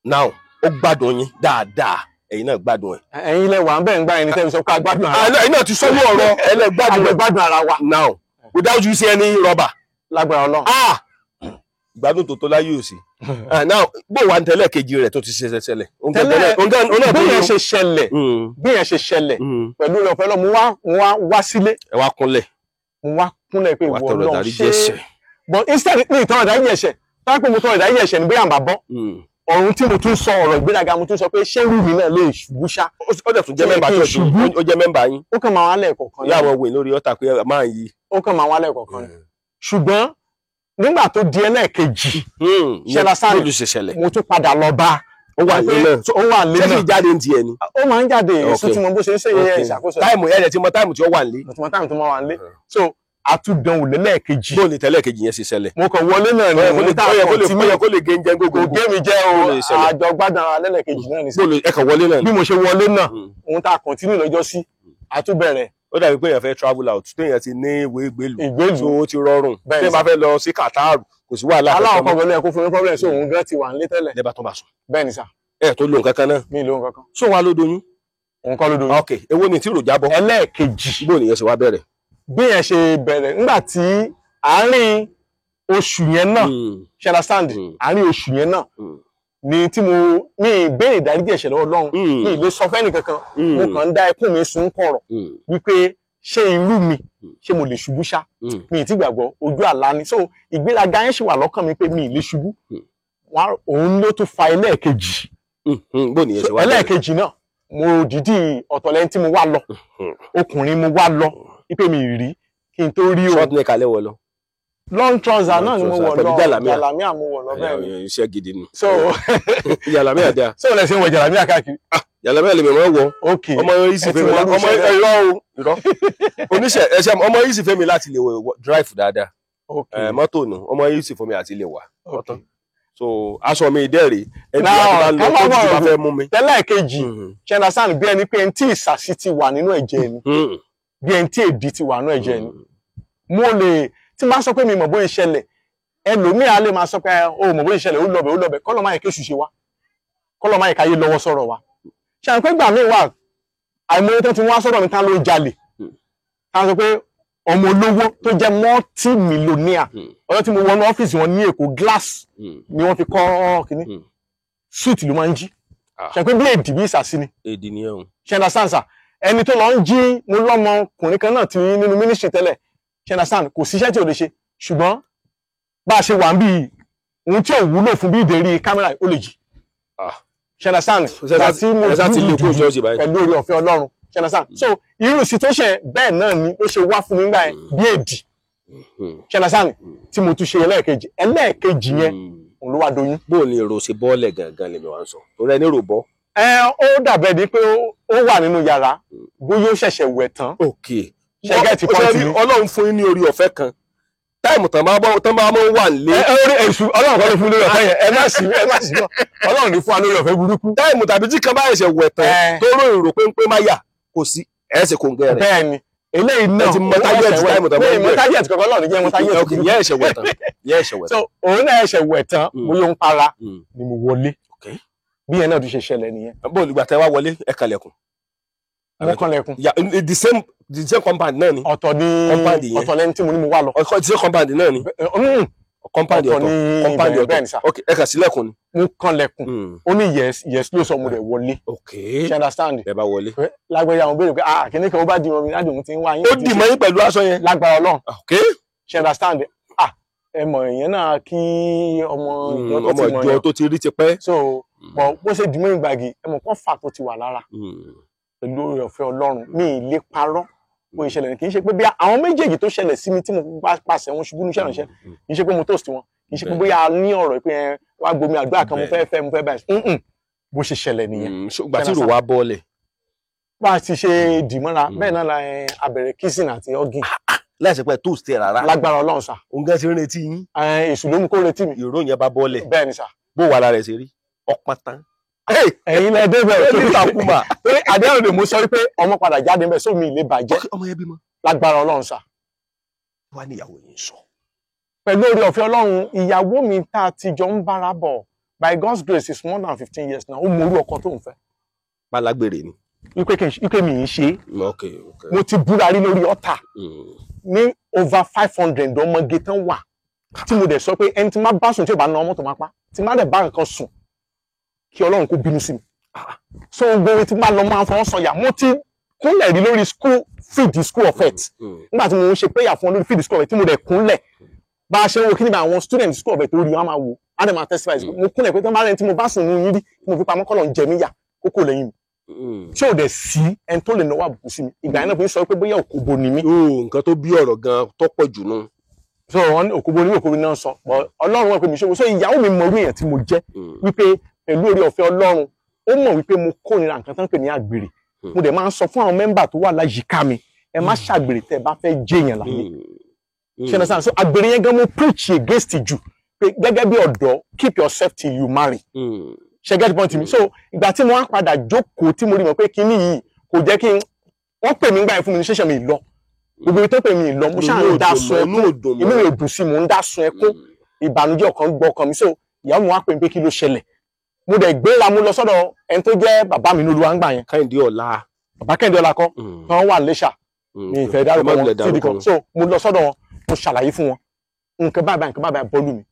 Now, ó gbádùn yín dáadáa, ẹ̀yin náà gbádùn ẹ̀. Ẹ̀yin lẹ wà ń bẹ̀ ń gbá ẹni tẹ́ fi sọ pé a gbádùn ara wa. Ẹ̀yin náà ti sọ ní ọ̀rọ̀ ẹlẹ́ gbádùn ẹ̀. Gbádùn ara wa. Now, without you say any rubber. Lágbára Ọlọ́run. Ah! Ìgbádùn tó tó láyé òsì. Now, bó wà ní tẹ́lẹ̀ kejì rẹ̀ tó ti ṣe ṣẹlẹ̀. Tẹ́lẹ̀ bí yẹn ṣe ṣẹlẹ̀, bí yẹn ṣe ṣẹlẹ̀ pẹ̀lú ọ̀fẹ́ lọ, mo wá sílé. Ẹ wá kúnlẹ̀. Mo wá kúnlẹ̀ pé ìwọ Ọlọ́run ṣe. But instead mi ìtọrọ ìdáríjì ẹ̀ṣẹ̀, tọ́lá pé mo tọrọ ìdáríjì ẹ̀ṣẹ̀ ní bóyá àǹbá bọ́. Ọ̀run tí mo tún sọ ọ̀rọ̀ ìgbéraga, mo tún sọ pé ṣé irú mi náà lè ṣubú ṣá. Ó dẹ̀ tún jẹ́ mẹ́mbà church, ó jẹ́ mẹ́mbà yín. Ó kàn máa wá lẹ́ẹ̀kọ̀ọ̀kan. Ìyá àwọn wèé lórí ọ̀tà pé máa ń yí. Ó kàn máa wá lẹ́ẹ̀kọ̀ọ̀kan. Ṣùgbọ́n nígbà tó di ẹlẹ́ẹ̀kejì, ṣẹlá sáré, mo tún padà lọ bá. Ó wà lé náà. Ó wà lé náà. Ṣé kì í jáde ní tiẹ̀ ni? Ó máa ń jáde, èso tí mo bó ṣe ń ṣe yẹ ìṣàkóso. Táìmù ẹ̀rẹ̀ tí mo táìmù tí ó wà nílé. Mo ti mọ táìmù tó máa wà nílé. So àtúndánwò lẹ́lẹ́ẹ̀kejì. Bó ni tẹ́lẹ̀kejì yẹn ṣe ṣẹlẹ̀? Mo kàn wọlé náà ni mo ta ọkọ̀ tí mi. Ó yẹ kó lè gé oúnjẹ gbogbo. Kò gé mi jẹ́ o, àjọ gbádùn ara lẹ́lẹ́kejì náà ni. Bó lè ẹ kàn wọlé náà ni. Bí mo ṣe wọlé náà, ohun tá a kọ̀ntínú lọ́jọ́ sí, àtúbẹ̀rẹ̀. Ó dàbí pé èèyàn fẹ́ travel out, téèyàn ti ní ìwé ìgbélú. Ìgbélú. So ó ti rọrùn. Téèyàn bá fẹ́ lọ sí Qatar, kò sí wàhálà. Aláwọ̀ kan pẹ̀lú ẹ̀kọ́ fún mi problem, so òun gan ti wà nílé tẹ́lẹ̀. Lẹ́bàá tó bá sùn. Bẹ́ẹ̀ ni sà. Ẹ tó lo nǹkan kan náà. Mi lo nǹkan kan. So wa ló doyún. Òun kọ́ ló doyún. Ok, èwo ni tí èròjà bọ́? Ẹlẹ́ẹ̀kejì. Bó nìyẹn ṣe wá bẹ̀rẹ̀? Bí yẹn ṣe bẹ̀rẹ̀ nígbà tí àárín oṣù yẹn náà, ṣe understand, àárín oṣù yẹn náà ni tí mo ní ìbéèrè ìdáríjì ẹ̀ṣẹ̀ lọ́wọ́ Ọlọ́run, ní ìlé sọ fẹ́ni kankan, mo kàn ń dá ẹkún mi sun kọ̀rọ̀ wípé ṣé irú mi, ṣé mo lè ṣubú ṣá, mi ì tí gbàgbọ́, ojú àlá ni. So ìgbéraga yẹn ṣì wà lọ́kàn mi pé mi ì lè ṣubú. Òun ló tún fa ẹlẹ́ẹ̀kejì. Bó nìyẹn ṣe wá bẹ̀rẹ̀? Ẹlẹ́ẹ̀kejì náà mo dìídì ọ̀tọ̀ lẹ́ni tí mo wá lọ, ọkùnrin mo wá lọ, ipe mi rí kí n tó rí o. Short neck alẹ́ wọ̀ lọ. Long trouser náà ni mo wọ̀ lọ, jàlámíà mo wọ̀ lọ bẹ́ẹ̀ ni. Iṣẹ́ gidi ni. So jàlámíà dáa. So lẹ ṣe ń wọ jàlámíà káàkiri. Jàlámíà lè mọ̀ wọ. Ok. Ọmọ yìí sì fẹ́ mi láti ọmọ irọ́ o irọ́. Oníṣẹ́ ẹ̀ṣẹ̀ ọmọ yìí sì fẹ́ mi láti lè drive dáadáa. Mọ́tò nù, ọmọ yìí sì fún mi àti lè wà. So aṣọ mi dẹ́rẹ̀ ẹbí àti bá lọ tó ti bá fẹ́ mú mi. Tẹ́lẹ̀ kejì, ṣe understand, bí ẹni pé ẹni tí ìsàsí ti wà nínú ẹ̀jẹ̀ ni, bí ẹni tí èdè ti wà nínú ẹ̀jẹ̀ ni. Mo lè tí máa sọ pé mi mọ̀ bóyá ìṣẹ̀lẹ̀, ẹlòmíà lè máa sọ pé o mọ̀ bóyá ìṣẹ̀lẹ̀, ó lọbẹ̀ ó lọbẹ̀, kọ́lọ̀ máa yẹ kí oṣù ṣe wá, kọ́lọ̀ máa yẹ káyé lọ́wọ́ sọ̀rọ̀ wa. Ṣe àwọn pé gbà mí wà àìmọye tó ti wá sọ̀rọ̀ mi tán ló jalè, tá sọ pé ọmọ olówó tó jẹ́ multi-millionaire, ọjọ́ tí mo wọnú ọ́fíìsì wọn ní Èkó, glass ni wọ́n fi kọ́ kínní, suit ló máa ń jí. Ṣe pé bí èdè bí ìsàsí ni. Èdè ni ẹ̀hún. Ṣe understand sir? Ẹni tó lọ ń jí, mo lọ́mọkùnrin kan náà ti nínú ministry tẹ́lẹ̀, ṣe understand, kò síṣẹ́ tí ò lè ṣe, ṣùgbọ́n bá a ṣe wà ń bí ohun tí ò wúlò fún bí ìdérí kámẹ́rà ó lè jí. Ṣe understand, láti mo dúdú pẹ̀lú orí ọ̀fẹ́ Ọlọ́run. Ṣe understand, so irú situation bẹ́ẹ̀ náà ni ó ṣe wá fún mi nígbà yẹn bí èdì. Ṣe understand, tí mo tún ṣe ẹlẹ́ẹ̀kejì, ẹlẹ́ẹ̀kejì yẹn òun ló wá doyún. Bó ni èrò ṣe bọ́ọ̀lẹ̀ gangan lèmi wá ń sọ, torí ẹni rò bọ́. Ẹ ó dàbẹ̀ ni pé ó wà nínú yàrá bóyá ó ṣẹ̀ṣẹ̀ wẹ̀ tán. Ok, ṣẹgẹ́tì pọ́ǹtì ni. Ọlọ́run fún yín ní orí ọ̀fẹ́ kan, Time tán bá mọ́ wà nílé. Ọlọ́run kan ló fún lórí ọ̀fẹ́ yẹn, ẹ má sí lọ. Ọlọ́run ní fún wa lórí ọ̀fẹ́ burúkú. Time tàbí tí kan bá ẹ̀ṣẹ̀ wẹ̀ tán tó rò èrò péńpé má yà kò sí ẹ̀ ṣe kòǹgẹ́ rẹ̀. Bẹ́ẹ̀ni, eléyìí náà ti mọ tájẹ̀tì táìmù tán. Bẹ́ẹ̀ni, mọ tájẹ̀tì kankan Ọlọ́run jẹ́ mọ tájẹ̀tì. Yẹ́ ẹ̀ṣẹ̀ wẹ̀ tán. Yẹ́ ẹ̀ṣẹ̀ wẹ̀ tán. So òun náà ẹ̀ṣẹ̀ wẹ̀ tán, mo yóò ń para ni mo wọlé. Bí yẹn náà tún ṣe ṣẹlẹ̀ nìyẹn. Bó olùgbà tẹ wá wọlé, ẹ kalẹ̀kùn. Mo kànlẹ̀kùn. The same compound náà ni. Ọ̀tọ̀ ni compound yẹn. Ọ̀tọ̀ lẹni tí mo ní mo wá lọ. Ọ̀tọ̀ the same compound náà ni. Compound ọ̀tọ̀. Compound ọ̀tọ̀. Ok, ẹ kà sílẹ̀kùn ni. Mo kànlẹ̀kùn. Ó ní yes, yes ló sọ, mo rẹ̀ wọlé. Ok. Ṣé understand? Ẹ bá wọlé. Lágbájá àwọn béèrè pé ah kìnìún kan ó bá di mọ́ mi láti òun ti ń wá yín. Ó dì mọ́ yín pẹ̀lú aṣọ yẹn. Lágbára Ọlọ́run. Ok. Ṣé understand? Ah ẹ mọ̀ ìyẹn náà kí ọmọ ìjọ tó ti rí ti pẹ́. So bó ṣe dì mọ́ ìgbàgì ẹ mọ̀ kọ́ fà tó ti wà lára. Pẹ̀lú oore ọ̀fẹ́ Ọlọ́run mi ì lè parọ́ bó ìṣẹ̀lẹ̀ kì í ṣe pé bí àwọn méjèèjì tó ṣẹlẹ̀ sí mi tí mo bá pàṣẹ wọn ṣubú níṣẹ́ ìránṣẹ́ kì í ṣe pé mo toast wọn kì í ṣe pé bóyá a ní ọ̀rọ̀ pé wá gbomi àdúrà kan mo fẹ́ fẹ́ mo fẹ́ báyìí bó ṣe ṣẹlẹ̀ nìyẹn. Ìgbà tí ìrò wa bọ́ọ̀lẹ̀. Bá a ti ṣe dìmọ́ra bẹ́ẹ̀ náà la abẹ̀rẹ̀ kissing àti hugging. Láìsí pé toast ẹ rárá. Lágbára Ọlọ́run sà. Òun gan ti ń retí yín. Èṣù ló mú kó retí mi. Ìró yẹn bá bọ́ọ̀lẹ̀. Bẹ́ẹ̀ ni sà. Bó wà lára ẹ̀ ṣe rí ọpọ́n tán. Ẹ̀yin lẹ dé bẹ̀rẹ̀ torí takuma torí àdéhùn rẹ̀ mo sọ wípé ọmọ padà jáde ń bẹ sómi ilé bàjẹ́. Ọmọ yẹn bímọ. Lágbára Ọlọ́run sà. Wá ní ìyàwó yìí sọ. Pẹ̀lú oore ọ̀fẹ́ Ọlọ́run ìyàwó mi tá a ti jọ ń bára bọ̀ by God's grace is more than 15 years now ó mọ orú ọkọ tó ń fẹ́. Bálágbèrè ni. Wípé mi ì ṣe. Mo ti búra rí lórí ọ̀tà ní over 500 ọmọge tán wà tí mo dẹ̀ sọ pé ẹni tí má bá sùn tí ò bá na ọmọ tó má pa tí má dẹ̀ bá nǹkan sùn kí Ọlọ́run kó bínú sí mi. So gbogbo tí máa lọ máa fọwọ́ sọ̀yà mo ti kúnlẹ̀ rí lórí school feed school of health nígbà tí mo ń ṣe prayer fún ọ lórí feed school of health tí mo dẹ̀ kúnlẹ̀ bá a ṣe ń wo kí ni àwọn student school of health tó rí wọn máa wò á dẹ̀ máa testify mo kúnlẹ̀ pé tó bá rẹ̀ tí mo bá sùn ní yín rí tí mo fi pamọ́ kọ́lọ̀ ń jẹ mí yà kókó lẹ́yìn mi tí ò dẹ̀ sí ẹni tó lè náwó àbùkù sí mi ìgbà yẹn náà fi ń sọ pé bóyá òkòbó ni mí. Nǹkan tó bí ọ̀rọ̀ gan tó pọ̀ jù nù. So wọn òkòbó ni mí òkòbó náà sọ Ọlọ́run wọn pè mí ṣòwò so ìyàwó mi mọ irú èèyàn tí mo jẹ́ wípé pẹ̀lú oore ọ̀fẹ́ Ọlọ́run ó mọ̀ wípé mo kórìíra nǹkan tó ń pè ní àgbèrè mo dẹ̀ máa ń sọ fún àwọn mẹ́mbà tó wà láyìíká mi ẹ má ṣàgbèrè tẹ́ ẹ bá fẹ́ jẹ́yàn láyé ṣe ní sáà so àgbèrè yẹn gan mo preach against jù pé gẹ́gẹ́ bí ọ̀dọ́ keep yourself till you marry ṣe get point mi so ìgbà tí mo wá padà jókòó tí mo rí mọ̀ pé kinní yìí kò jẹ́ kí n wọ́n pè mí gbà yẹn fún mi ní ṣẹ̀ṣẹ̀ mi lọ gbogbo ibi tó pè mí lọ mo ṣáà ń dá sun ẹkún inú mi ò dùn sí mo ń dá sun ẹkún ìbànújẹ́ ọkàn gbọ́ ọkàn mi so ìyàwó mi wá pè mí pé kí ló ṣẹlẹ̀ mo dẹ̀ gbéra mo lọ sọ́dọ̀ ẹni tó jẹ́ bàbá mi ní Olúwa ń gbà yẹn. Kẹ́hìndé Ọlá. Bàbá Kẹ́hìndé Ọlá kọ́ tán wà lẹ́ṣà mi ìfẹ́ dárúkọ wọn síbi kan so mo lọ sọ́dọ̀ wọn mo ṣàlàyé fún wọn nǹkan báyìí nǹkan báyìí bọ́ọ̀lù mi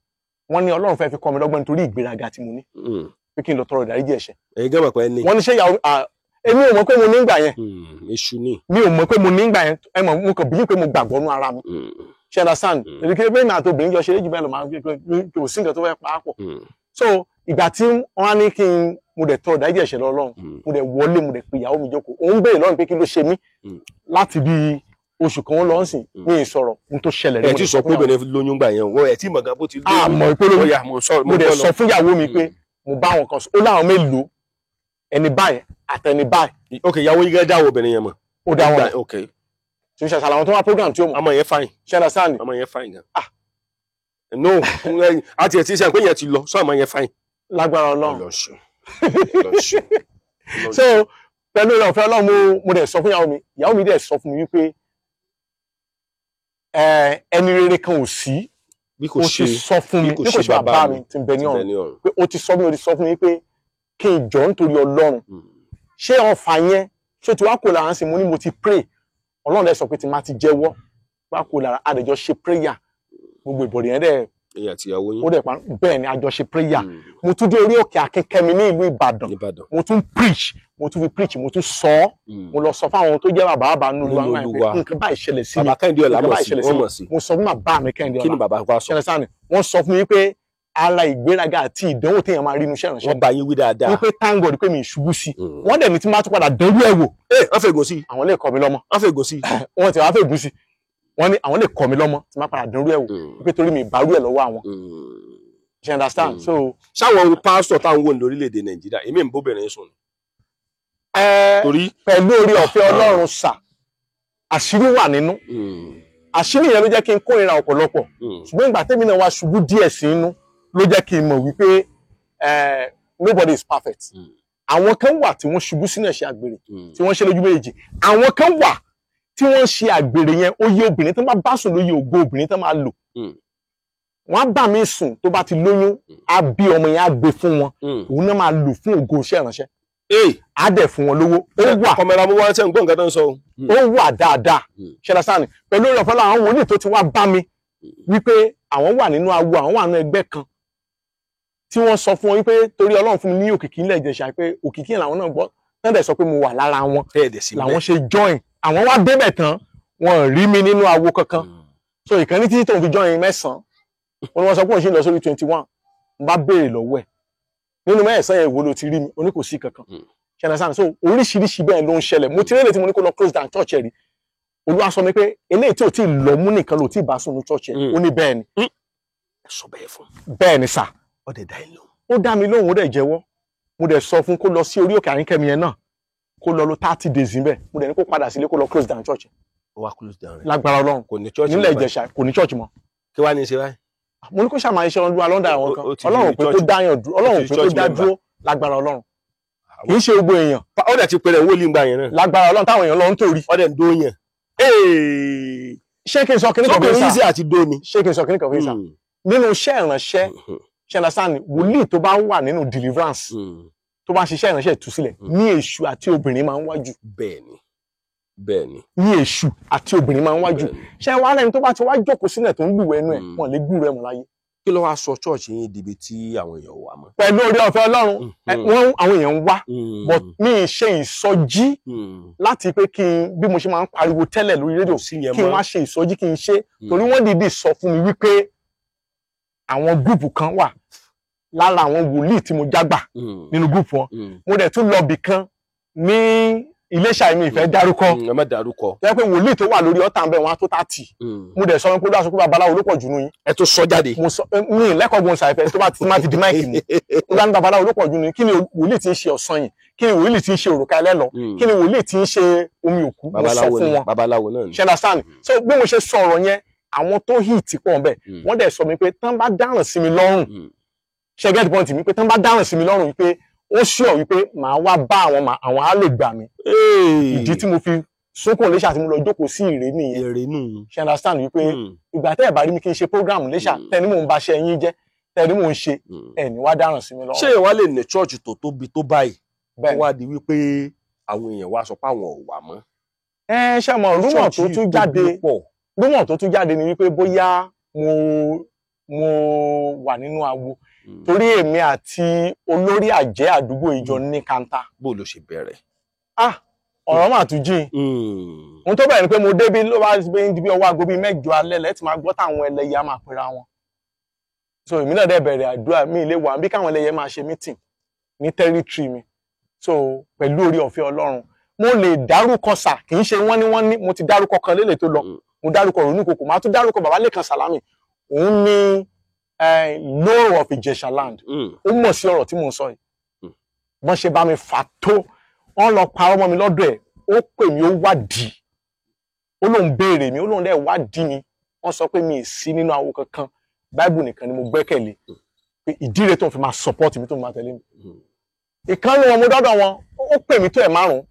wọ́n ní Ọlọ́run fẹ́ fi kọ́ mi lọ́gbọ́n nítorí ìgbéraga tí mo ní pé kí n lọ tọrọ ìdáríjì ẹ̀ṣẹ̀. Ẹ̀yin gẹ́gẹ́ pẹ́ ní. Wọ́n ní ṣé ìyàwó èmi ò mọ̀ pé mo ní gbà yẹn. Èṣù ni. Mi ò mọ̀ pé mo ní gbà yẹn ẹ mọ̀ mo kàn bí pé mo gbàgbọ́ nú ara mi. Ṣé understand? Èdè kí pé mi àti obìnrin jọ ṣeré jù bẹ́ẹ̀ lọ máa kò sí nǹkan tó fẹ́ pa á pọ̀. So ìgbà tí wọ́n á ní kí n mo dẹ̀ tọrọ ìdáríjì ẹ̀ṣẹ̀ lọ Ọlọ́run mo dẹ̀ wọlé mo dẹ̀ pe ìyàwó mi jókòó òun béèrè lọ́rùn pé kí ló ṣe mí láti bí oṣù kan lọ sìn mi ì sọ̀rọ̀ ohun tó ṣẹlẹ̀ ẹ ti sọ pé obìnrin lóyún gbà yẹn o ẹ tí mọ̀ gan bó ti lóyún. Àmọ́ ìpolówó mo dẹ̀ sọ fún ìyàwó mi pé mo bá wọn kan ó láwọn mélòó ẹni báyìí àtẹni báyìí. Ok ìyàwó yìí gẹ́gẹ́ dáwọ́ obìnrin yẹn mọ̀. Ó dá wọn mọ̀. Ok. Tí o ṣàṣàlà àwọn tó wá program tí ó mọ̀. Ọmọ yẹn fine. Ṣe understand. Ọmọ yẹn fine gan. Ah no àti ẹ̀ tí sẹ́yìn pé yẹn ti lọ sọ ọmọ yẹn fine. Lágbára Ọlọ́run. So pẹ̀lú ọ̀fẹ́ Ọlọ́run mo dẹ̀ sọ fún ìyàwó mi ìyàwó mi dẹ̀ sọ fún mi wípé ẹni rere kan ò sí bí kò o ti sọ fún mi bí kò ṣe bàbá mi tí ń bẹ ní ọ̀run pé o ti sọ fún mi pé kí n jọ nítorí Ọlọ́run ṣé ọfà yẹn ṣé o ti wá kó lára ń sìn mo ní mo ti pray Ọlọ́run dẹ̀ sọ pé tí má ti jẹ́wọ́ wá kó lára àdẹ̀jọ ṣe prayer gbogbo ìbọ̀dì yẹn dẹ̀ ó dẹ̀ pa bẹ́ẹ̀ ni àjọ ṣe prayer mo tún dé orí òkè Akínkẹ́mi ní ìlú Ìbàdàn mo tún preach mo tún fi preach mo tún sọ ọ́ mo lọ sọ fáwọn tó jẹ́ bàbá bàbá nínú Olúwa nǹkan báyìí ṣẹlẹ̀ sí mi bàbá Kẹ́hìndé Ọlá mọ̀ sí mo sọ fún bàbá mi Kẹ́hìndé Ọlá kí ni bàbá wa sọ ṣẹlẹ̀ sáà ni wọ́n sọ fún mi pé ara ìgbéraga àti ìdánwò téèyàn máa rí inú iṣẹ́ ìránṣẹ́ wọ́n bá yín wí dáadáa wípé thank God pé mi ìṣubú sí wọ́n dẹ̀ ní tí máa tún padà dánwó ẹ̀ wò wọ́n fẹ́ gùn sí àwọn lè kọ́ mi lọ́mọ wọ́n fẹ́ gùn sí wọ́n ti wá fẹ́ gùn sí wọ́n ní àwọn lè kọ́ mi lọ́mọ tí máa padà dánwó ẹ̀ wò wípé torí mi ìbárú ẹ̀ lọ́wọ́ àwọn you understand so. Ṣáwọn pásítọ̀ táwọn wò ní orílẹ̀-èdè Nàìjíríà èmi ń bóbìnrin sùn. Torí pẹ̀lú orí ọ̀fẹ́ Ọlọ́run sà àṣírí wà nínú Àṣírí yẹn ló jẹ́ kí n kórìíra ọ̀pọ̀lọpọ̀. Ṣùgbọ́n ìgbà tẹ́mi náà wá ṣubú díẹ̀ sí inú ló jẹ́ kí n mọ̀ wípé nobody is perfect. Àwọn kan wà tí wọ́n ṣubú sínú ẹ̀ṣẹ̀ àgbèrè tí wọ́n ṣe lójú méjèèjì. Àwọn kan wà tí wọ́n ṣe àgbèrè yẹn, ó yẹ obìnrin tó bá bá sùn lóye ògo obìnrin tó máa lò. Wọ́n á bá mi sùn, tó bá ti lóyún, á bí ọmọ yẹn, á gbé fún wọn, òun náà máa lò fún ògo iṣẹ́ ìránṣẹ́, á dẹ̀ fún wọn lówó. Ó wà. Kọmọra mo wá ṣe ń gbọ́ nǹkan tó ń sọ o. Ó wà dáadáa. Ṣẹlẹ̀ sáà ni pẹ̀lú ìrọ̀fẹ́ àwọn wòlíì tó ti wá bá mi wípé àwọn wà nínú awo, àwọn wà nínú ẹgbẹ́ kan tí wọ́n sọ fún wọn wípé torí Ọlọ́run fún mi ní òkìkí ńlẹ̀ Ìjẹ̀ṣà, pé òkìkí yẹn làwọn náà gbọ́ náà, dẹ̀ sọ pé mo wà lára wọn làwọn ṣe join. Àwọn wá débẹ̀ tán, wọn ò rí mi nínú awo kankan. So ìkànnì títí tóun fi join 9, wọn ni wọ́n sọ pé òun ṣì ń lọ sórí 21. N bá béèrè lọ́wọ́ ẹ̀, nínú 9 yẹn, wo ló ti rí mi? Oní kò sí kankan. Ṣẹlẹ̀ sáà. So oríṣiríṣi bẹ́ẹ̀ ló ń ṣẹlẹ̀. Mo ti rí èlé tí mo ní kó lọ close down church ẹ̀ rí. Olúwa sọ mi pé eléyìí tí ò tí ì lọ mú nìkan ló tí ì bá sùn ní church ẹ̀. Ó ní bẹ́ẹ̀ ni. Ẹ sọ bẹ́ẹ̀ fún. Bẹ́ẹ̀ ni sà. Ó dẹ̀ dá ẹ lóhùn. Ó dá mi lóhùn, ó dẹ̀ jẹ́wọ́. Mo dẹ̀ sọ fún kó lọ sí orí òkè Àrínkẹ́mi yẹn náà, kó lọ lo 30 days níbẹ̀. Mo dẹ̀ ní kó padà sílé, kó lọ close down church. Ó wá close down rẹ̀. Lágbára Ọlọ́run. Kò ní church nílẹ̀ mọ́ báyìí. Ìjẹ̀ṣà, kò ní church mọ́. Kí wàá ní í ṣe báyìí? Mo ní kó ṣàmà iṣẹ́ Olúwa lọ́ndà àwọn kan. Ó ti di Ọlọ́run pé kó church- dáyàn dúró, Ọlọ́run ó ti pé di kó church dá member. dúró. Lágbára Ọlọ́run, kì í ṣe gbogbo èèyàn. Ó dẹ̀ ti pèrè wòlíì ńgbà yẹn náà. Lágbára Ọlọ́run, táwọn èèyàn lọ ń torí. Ó dẹ̀ ń dó yẹn. Ṣé kí n sọ kíní kan fún Sókè yín easy sà? àti dó ni. Ṣé kí n sọ kíní kan fún yín sà? Nínú iṣẹ́ ìránṣẹ́, ṣẹlẹsán wòlíì tó bá wà nínú deliverance, tó bá ń ṣiṣẹ́ ìránṣẹ́ ìtúsílẹ̀, ní èṣù àti obìnrin máa ń wájú. Bẹ́ẹ̀ni, bẹ́ẹ̀ni. Ní èṣù àti obìnrin máa ń wájú. Ṣé wàá lẹ́ni tó bá ti wá jókòó sílẹ̀ tó ń lùwẹ̀ ẹnu ẹ̀, wọn lè gbúrò ẹ̀ mọ́ láyé. Kí ló wá sọ church yín dibi tí àwọn èèyàn wà mọ́? Pẹ̀lú orí ọ̀fẹ́ Ọlọ́run, wọ́n àwọn èèyàn ń wá, but mi ì ṣe ìsọjí láti pé kí n bí mo ṣe máa ń pariwo tẹ́lẹ̀ lórí rédíò, Sí yẹn kí n mọ́. wá ṣe ìsọjí, kí n ṣe, torí wọ́n dìídì sọ fún mi wípé àwọn group kan wà lára àwọn wòlíì tí mo jágbà nínú group wọn. Mo dẹ̀ tún lọ bì kan ní Iléṣà, mi ìfẹ́ dárúkọ. Ẹ má dárúkọ. Tó yẹ pé wòlíì tó wà lórí ọ̀tá ń bẹ̀ wọ́n á tó 30. Mo dẹ̀ sọ pé olúwa sọ pé babaláwo ló pọ̀ jù nù yín. Ẹ tó sọ jáde. Mo sọ mi lẹ́kọ̀ọ́ gbọ́n ṣàìfẹ́ tó bá ti má ti di mic mu. Olúwa ní babaláwo ló pọ̀ jù nù yín. Kí ni wòlíì ti ń ṣe ọ̀sán yìí? Kí ni wòlíì ti ń ṣe òrùka ẹlẹ́lọ? Kí ni wòlíì ti ń ṣe omi òkú? Mo sọ Babaláwo fún ni wọn. Babaláwo náà ni. Ṣe understand? So bí mo ṣe sọ ọ̀rọ̀ yẹn, àwọn tó hit pọ̀ ńbẹ̀, wọ́n dẹ̀ sọ mi pé tán bá dáràn sí mi lọ́rùn, ṣe get point mi, pé tán bá dáràn sí mi lọ́rùn, wípé ó ṣùọ̀ wípé màá wá bá àwọn àwọn á lè gbà mí. Ìdí tí mo fi sunkún Iléṣà tí mo lọ jókòó sí Ìrè nìyẹn. Èrè nù. Ṣe understand wípé ìgbà tẹ́ ẹ̀ bá rí mi kí n ṣe program Iléṣà, tẹ́ ní mò ń ba ṣe yín jẹ́, tẹ́ ní mò ń ṣe, ẹ̀ ní wá dáràn sí mi lọ́rùn. Ṣé ìwà lè ní church tó tóbi tó báyìí, kó Bẹ́ẹ̀ ni. wá di wípé àwọn èèyàn wá sọ pé àwọn ò wà mọ́? Ẹ ṣe mọ̀, rumour tó Church tún yìí jáde tóbi pọ̀. Rumour tó tún jáde ni wípé bóyá mo wà nínú awo, torí èmi àti olórí àjẹ́ àdúgbò ìjọ ní kanta. Bó ló ṣe bẹ̀rẹ̀? Ah, ọ̀rọ̀ mà tún jìn. Ohun tó bẹ̀rẹ̀ ni pé mo débi, ló bá gbé bí ọwọ́ aago bíi 8 alẹ́ lẹ́tì máa gbọ́ táwọn ẹlẹ́yẹ á máa pera wọn. So èmi náà dẹ̀ bẹ̀rẹ̀ àdúrà mi, ilé wà bí káwọn ẹlẹ́yẹ máa ṣe meeting ní territory mi. So pẹ̀lú orí ọ̀fẹ́ Ọlọ́run, mo lè dárúkọ sà, kì í ṣe wọ́n ní wọ́n ní mo ti dárúkọ kan lélẹ̀ tó lọ. Mo dárúkọ Ronú Kòkò, màá tún dárúkọ bàbá Lẹ́kan Sàlámì, òun ní Lord of Ìjẹ̀ṣà land. Ó mọ̀ sí ọ̀rọ̀ tí mò ń sọ yìí. Wọ́n ṣe bá mi fà tó, wọ́n lọ parọ́ mọ́ mi lọ́dọ̀ ẹ̀. Ó pè mí, ó wádìí, ó lóun béèrè mi, ó lóun dẹ̀ wádìí mi. Wọ́n sọ pé mi ì sí nínú awo kankan, báìbù nìkan ni mo gbẹ́kẹ̀lé, pé ìdí rẹ̀ tó ń fi máa support mi, tó ń fi máa tẹ̀lé mi. Ìkànnì wọn, mo dọ́dọ̀ wọn, ó pè mí tó ẹ̀ márùn,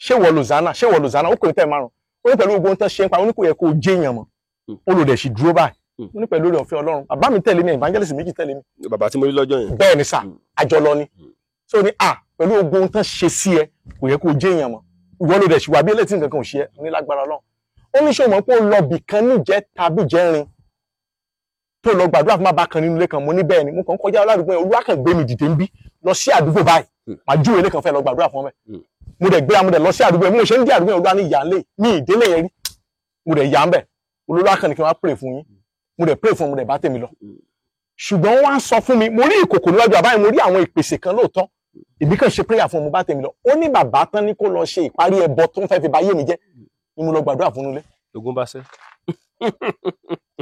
ṣé wọ Lozana, ṣé wọ Lozana? Ó pè mí tó ẹ̀ márùn. Ó ní pẹ̀lú gbogbo ohun tó ṣe ń pa, ó ní kò yẹ kó o jẹ́yàn mọ́. Ó lò dẹ̀ sì dúró báyìí. Ó ní pẹ̀lú oore ọ̀fẹ́ Ọlọ́run, bàbá mi tẹ̀lé mi, evangelist méjì tẹ̀lé mi. Bàbá tí mo rí lọ́jọ́ yẹn. Bẹ́ẹ̀ ni sà, àjọlọ ni. So ní à pẹ̀lú ogun ohun tán ṣe sí ẹ, kò yẹ kó o jẹ́ èèyàn mọ́, ìwọ ló dẹ̀ ṣì wà bí eléyìí tí nǹkan kan ò ṣe ẹ́ ní lágbára Ọlọ́run. Ó ní ṣé o mọ̀ pé ó lọ bì kan níjẹ́ tàbí jẹ́rin tó lọ gbàdúrà fún bàbá kan nínú ilé kan? Mo ní bẹ́ẹ̀ ni, mo kàn ń kọjá ládùúgbò yẹn, Olúwa kàn gbé mi dìde ń bí lọ sí àdúgbò báyìí, màá júwèé ilé kan fẹ́ lọ gbàdúrà fún ọmọ ẹ̀. Mo dẹ̀ gbéra, mo dẹ̀ lọ sí àdúgbò yẹn. Bí mo ṣe ń dé àdúgbò yẹn, Olúwa ní ìyá ńlẹ̀ mi ìdílé yẹn rí. Mo dẹ̀ yà ń bẹ̀, Olúwa kàn ní kí n wá pray fún yín. Mo dẹ̀ pray fún, mo dẹ̀ bá tèmi lọ. Ṣùgbọ́n wọ́n á sọ fún mi, mo rí ìkòkò níwájú bàbá yẹn, mo rí àwọn ìpèsè kan lóòótọ́. Èmi kàn ṣe prayer fún, mo bá tèmi lọ. Ó ní bàbá tán ní kó lọ ṣe ìparí ẹbọ tó ń fẹ́ fi ba ayé mi jẹ́ ni mo lọ gbàdúrà fún nulẹ̀. Lógún bá ṣẹ́.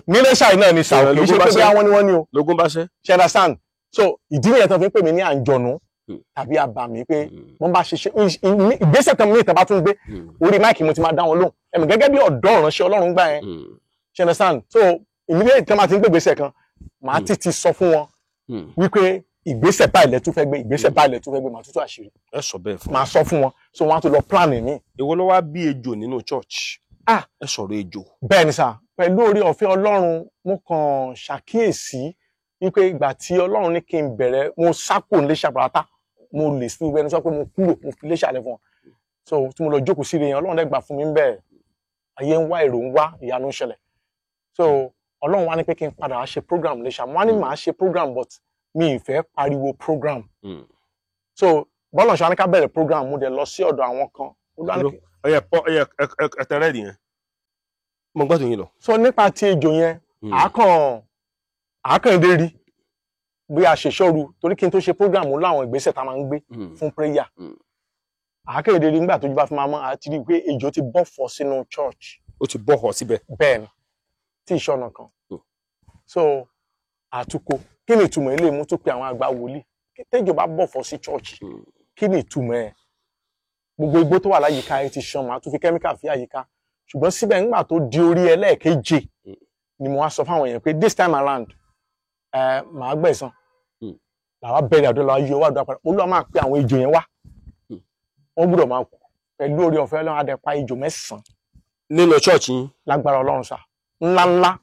Nílé ṣáì náà ni sàwọn, kì í ṣe pé bí àwọn ni wọ́n ní o. Lógún bá ṣẹ́. Ṣe understand? So ìdí nìyẹn tó fi ń pè mí ní àǹjọ̀nú tàbí àbàmì, pé wọ́n bá ṣe ṣe ìgbésẹ̀ kan mìíràn bá tún gbé, orí mic mo ti máa dá wọn lóhùn. Ẹ̀mí gẹ́gẹ́ bí ọ̀dọ́ ìránṣẹ́ Ọlọ́run gbà yẹn. Ṣe understand? So immediately tí wọ́n bá ti ń gbé ìgbésẹ̀ kan, màá ti sọ fún wọn wípé ìgbésẹ̀ báyìí lẹ tún fẹ́ gbé, ìgbésẹ̀ báyìí lẹ tún fẹ́ gbé, màá tún tú àṣírí. Ẹ sọ bẹ́ẹ̀ fún. Màá sọ fún wọn, so wọ́n á tún lọ plan mi. Èwo ló wá bí ejò nínú church? Ah. Ẹ sọ̀rọ̀ ejò. Bẹ́ẹ̀ ni sà, pẹ̀lú orí ọ̀fẹ́ Ọlọ́run, mo kàn ṣàkíyèsí wípé ìgbà tí Ọlọ́run ní kí n bẹ̀rẹ̀, mo sá kúrò nílé ṣàpàràtà, mo lè sí ẹni sọ pé mo kúrò, mo fi léṣà lẹ̀ fún wọn. So tí mo lọ jókòó sí ilé yẹn, Ọlọ́run dẹ̀ gbà fún mi bẹ́ẹ̀, ayé ń wá, èrò ń wá, ìyanu ń ṣẹlẹ̀. So Ọlọ́run wá ní pé kí n padà wá ṣe program léṣà. Mo wá ní màá ṣe program, but mi ì fẹ́ pariwo program. So bọ́lá ṣe wá ní ká bẹ̀rẹ̀ program, mo dẹ̀ lọ sí ọ̀dọ̀ àwọn kan. Olúwa ní kí- Ọyẹ pọ ọyẹ ẹtẹrẹ nìyẹn. Mo gbọ́dọ̀ yín lọ. So nípa ti ejò yẹn, àákàn dé rí bí a ṣe ṣọ́ru, torí kí n tó ṣe program, ó láwọn ìgbésẹ̀ tá a máa ń gbé fún prayer. Àákàn dé rí nígbà tójú bá fi máa mọ́, àti rí i pé ejò ti bọ́ fọ́ sínú church. Ó ti bọ́ họ síbẹ̀. Bẹ́ẹ̀ ni, tí ìṣọ̀nà kan. So àtúkò, kí ni ìtumọ̀ ilé mú tó pe àwọn àgbà wòlíì tẹ́jọ bá bọ̀ fọ́ sí church? Kí ni ìtumọ̀ ẹ̀? Gbogbo igbó tó wà láyìíká ẹ ti ṣan, màá tún fi kẹ́míkà fi àyíká, ṣùgbọ́n síbẹ̀ nígbà tó di orí ẹlẹ́ẹ̀keje ni mo wá sọ fáwọn èèyàn pé this time around, ẹ màá gbẹ̀san. Làwa bẹ̀rẹ̀ àdúrà, làwa yọ wá àdúrà padà. Olúwa máa pe àwọn ejò yẹn wá, wọ́n gbọ́dọ̀ máa kú. Pẹ̀lú orí ọ̀fẹ́ Ọlọ́run, a dẹ̀ pa ejò 9 nínú church yín. Lágbára Ọlọ́run sà, ńláńlá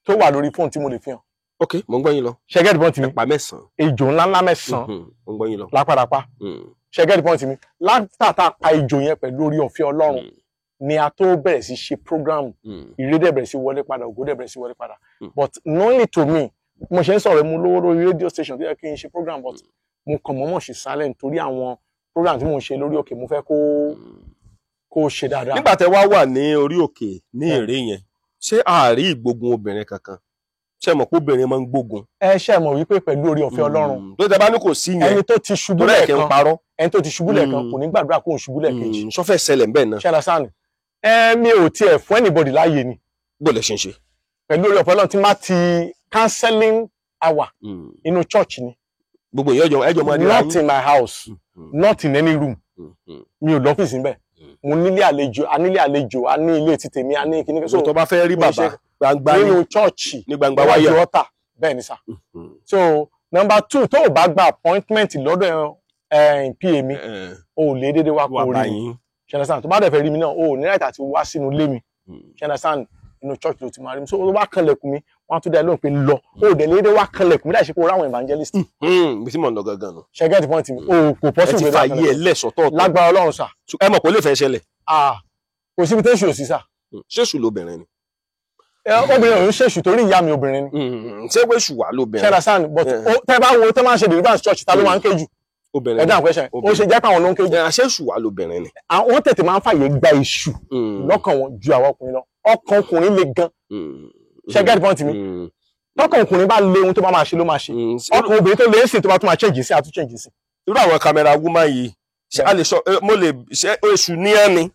tó wà lórí fóònù tí mo lè fi hàn. Ok, mo ń gbọ́ yín lọ. Ṣé get point mi? Ẹ pa 9. Ejò ńláńlá 9 Mo ń gbọ́ yín lọ. lápadàpá. Ṣé get point mi? Látàtà pa ejò yẹn pẹ̀lú orí ọ̀fẹ́ Ọlọ́run ni a tó bẹ̀rẹ̀ sí ṣe program. Ire dẹ̀ bẹ̀rẹ̀ sí wọlé padà, ògo dẹ̀ bẹ̀rẹ̀ sí wọlé padà. But knowingly to me, mo ṣe ń sọ̀rọ̀, mo lówó lórí radio station tó yẹ kí n ṣe program, but mo kàn mọ́mọ́ ṣe silent torí àwọn program tí mo ń ṣe lórí òkè, mo fẹ́ kó ṣe dáadáa. Nígbà tẹ wá wà ní orí òkè ní èrè yẹn, ṣé àárí ìgbógun obìnrin kankan? Ṣé mọ̀ pé obìnrin máa ń gbógun? Ẹ ṣe mọ̀ wípé pẹ̀lú orí ọ̀fẹ́ Ọlọ́run, tó tẹ bá ní kò sí yẹn, ẹni tó ti ṣubú torí ẹ̀ kí n lẹ́ẹ̀kan, parọ́. ẹni tó ti ṣubú lẹ́ẹ̀kan kò ní gbàdúrà kó ń ṣubú lẹ́ẹ̀kejì. Sọfẹ́ ṣẹlẹ̀ ń bẹ́ẹ̀ náà? Ṣe understand? Ẹ mi ò tiẹ̀ fún anybody láàyè ni. Bó lẹ ṣe ń ṣe? Pẹ̀lú orí ọ̀fẹ́ Ọlọ́run, tí má ti counseling hour, inú church ni. Gbogbo èèyàn ẹjọ máa ríra Not yín. in my house, not in any room. Mi ò lọ́fíìsì níbẹ̀. Mo nílé àlejò, a nílé àlejò, a ní ilé ti tèmi, a ní kíní. So tó bá fẹ́ rí mo bàbá, gbangba ní nínú church, ní gbangba níwájú wáyà. altar, bẹ́ẹ̀ ni sà. So number two, tó o bá gba appointment lọ́dọ̀ PA mi, o ò lè dédé wá Wà kó bá rí mi. yín. Ṣe understand? Tó bá dẹ̀ fẹ́ rí mi náà, o ò ní right àti wá sínú ilé mi. Ṣe understand? Inú church ló ti máa rí mi. So tó bá kanlẹ̀kùn mi, wọ́n á tún dá ẹ lóhùn pé lọ. O ò dẹ̀ lè dédé wá kanlẹ̀kùn mi láì ṣe pé o ráwọn evangelist. Bí tí mò ń lọ gangan nù. Ṣe get point mi? O kò Ẹ possible ti pé fa bá yí ẹ kanlẹ̀kùn. lẹ́sọ̀tọ̀ọ̀tọ̀. Lágbára Ọlọ́run sà. Ẹ mọ̀ pé ó lè fẹ́ ṣẹlẹ̀. Ah, kò síbi tẹ́sù ò sí sà. Ṣéṣù lobìnrin ni? Ẹ, obìnrin ò ń ṣèṣù torí ìyá mi obìnrin ni. Ṣé pé ṣù wà Ṣe lóbìnrin? understand? But tẹ́ bá wo tẹ́ máa ń ṣe deliverance church, ta ló máa ń ké jù? Obìnrin. Ẹ dáhùn question. Ó ṣe jẹ́ pé àwọn ló ń ké jù? Ṣé ṣù wà lóbìnrin ni? Àwọn tètè máa ń fàyè gba èṣù lọ́kàn wọn ju àwọn ọkùnrin lọ. Ọkàn ọkùnrin le gan. Ṣe get point mi? Tọkàn ọkùnrin bá le, ohun tó bá máa ṣe ló máa ṣe. Ọkàn obìnrin tó lè ń sìn, tó bá tún máa change sí, àtún change sí. Irú àwọn camera woman yìí, ṣé a lè sọ mo lè ṣe èṣù ní ẹ ni?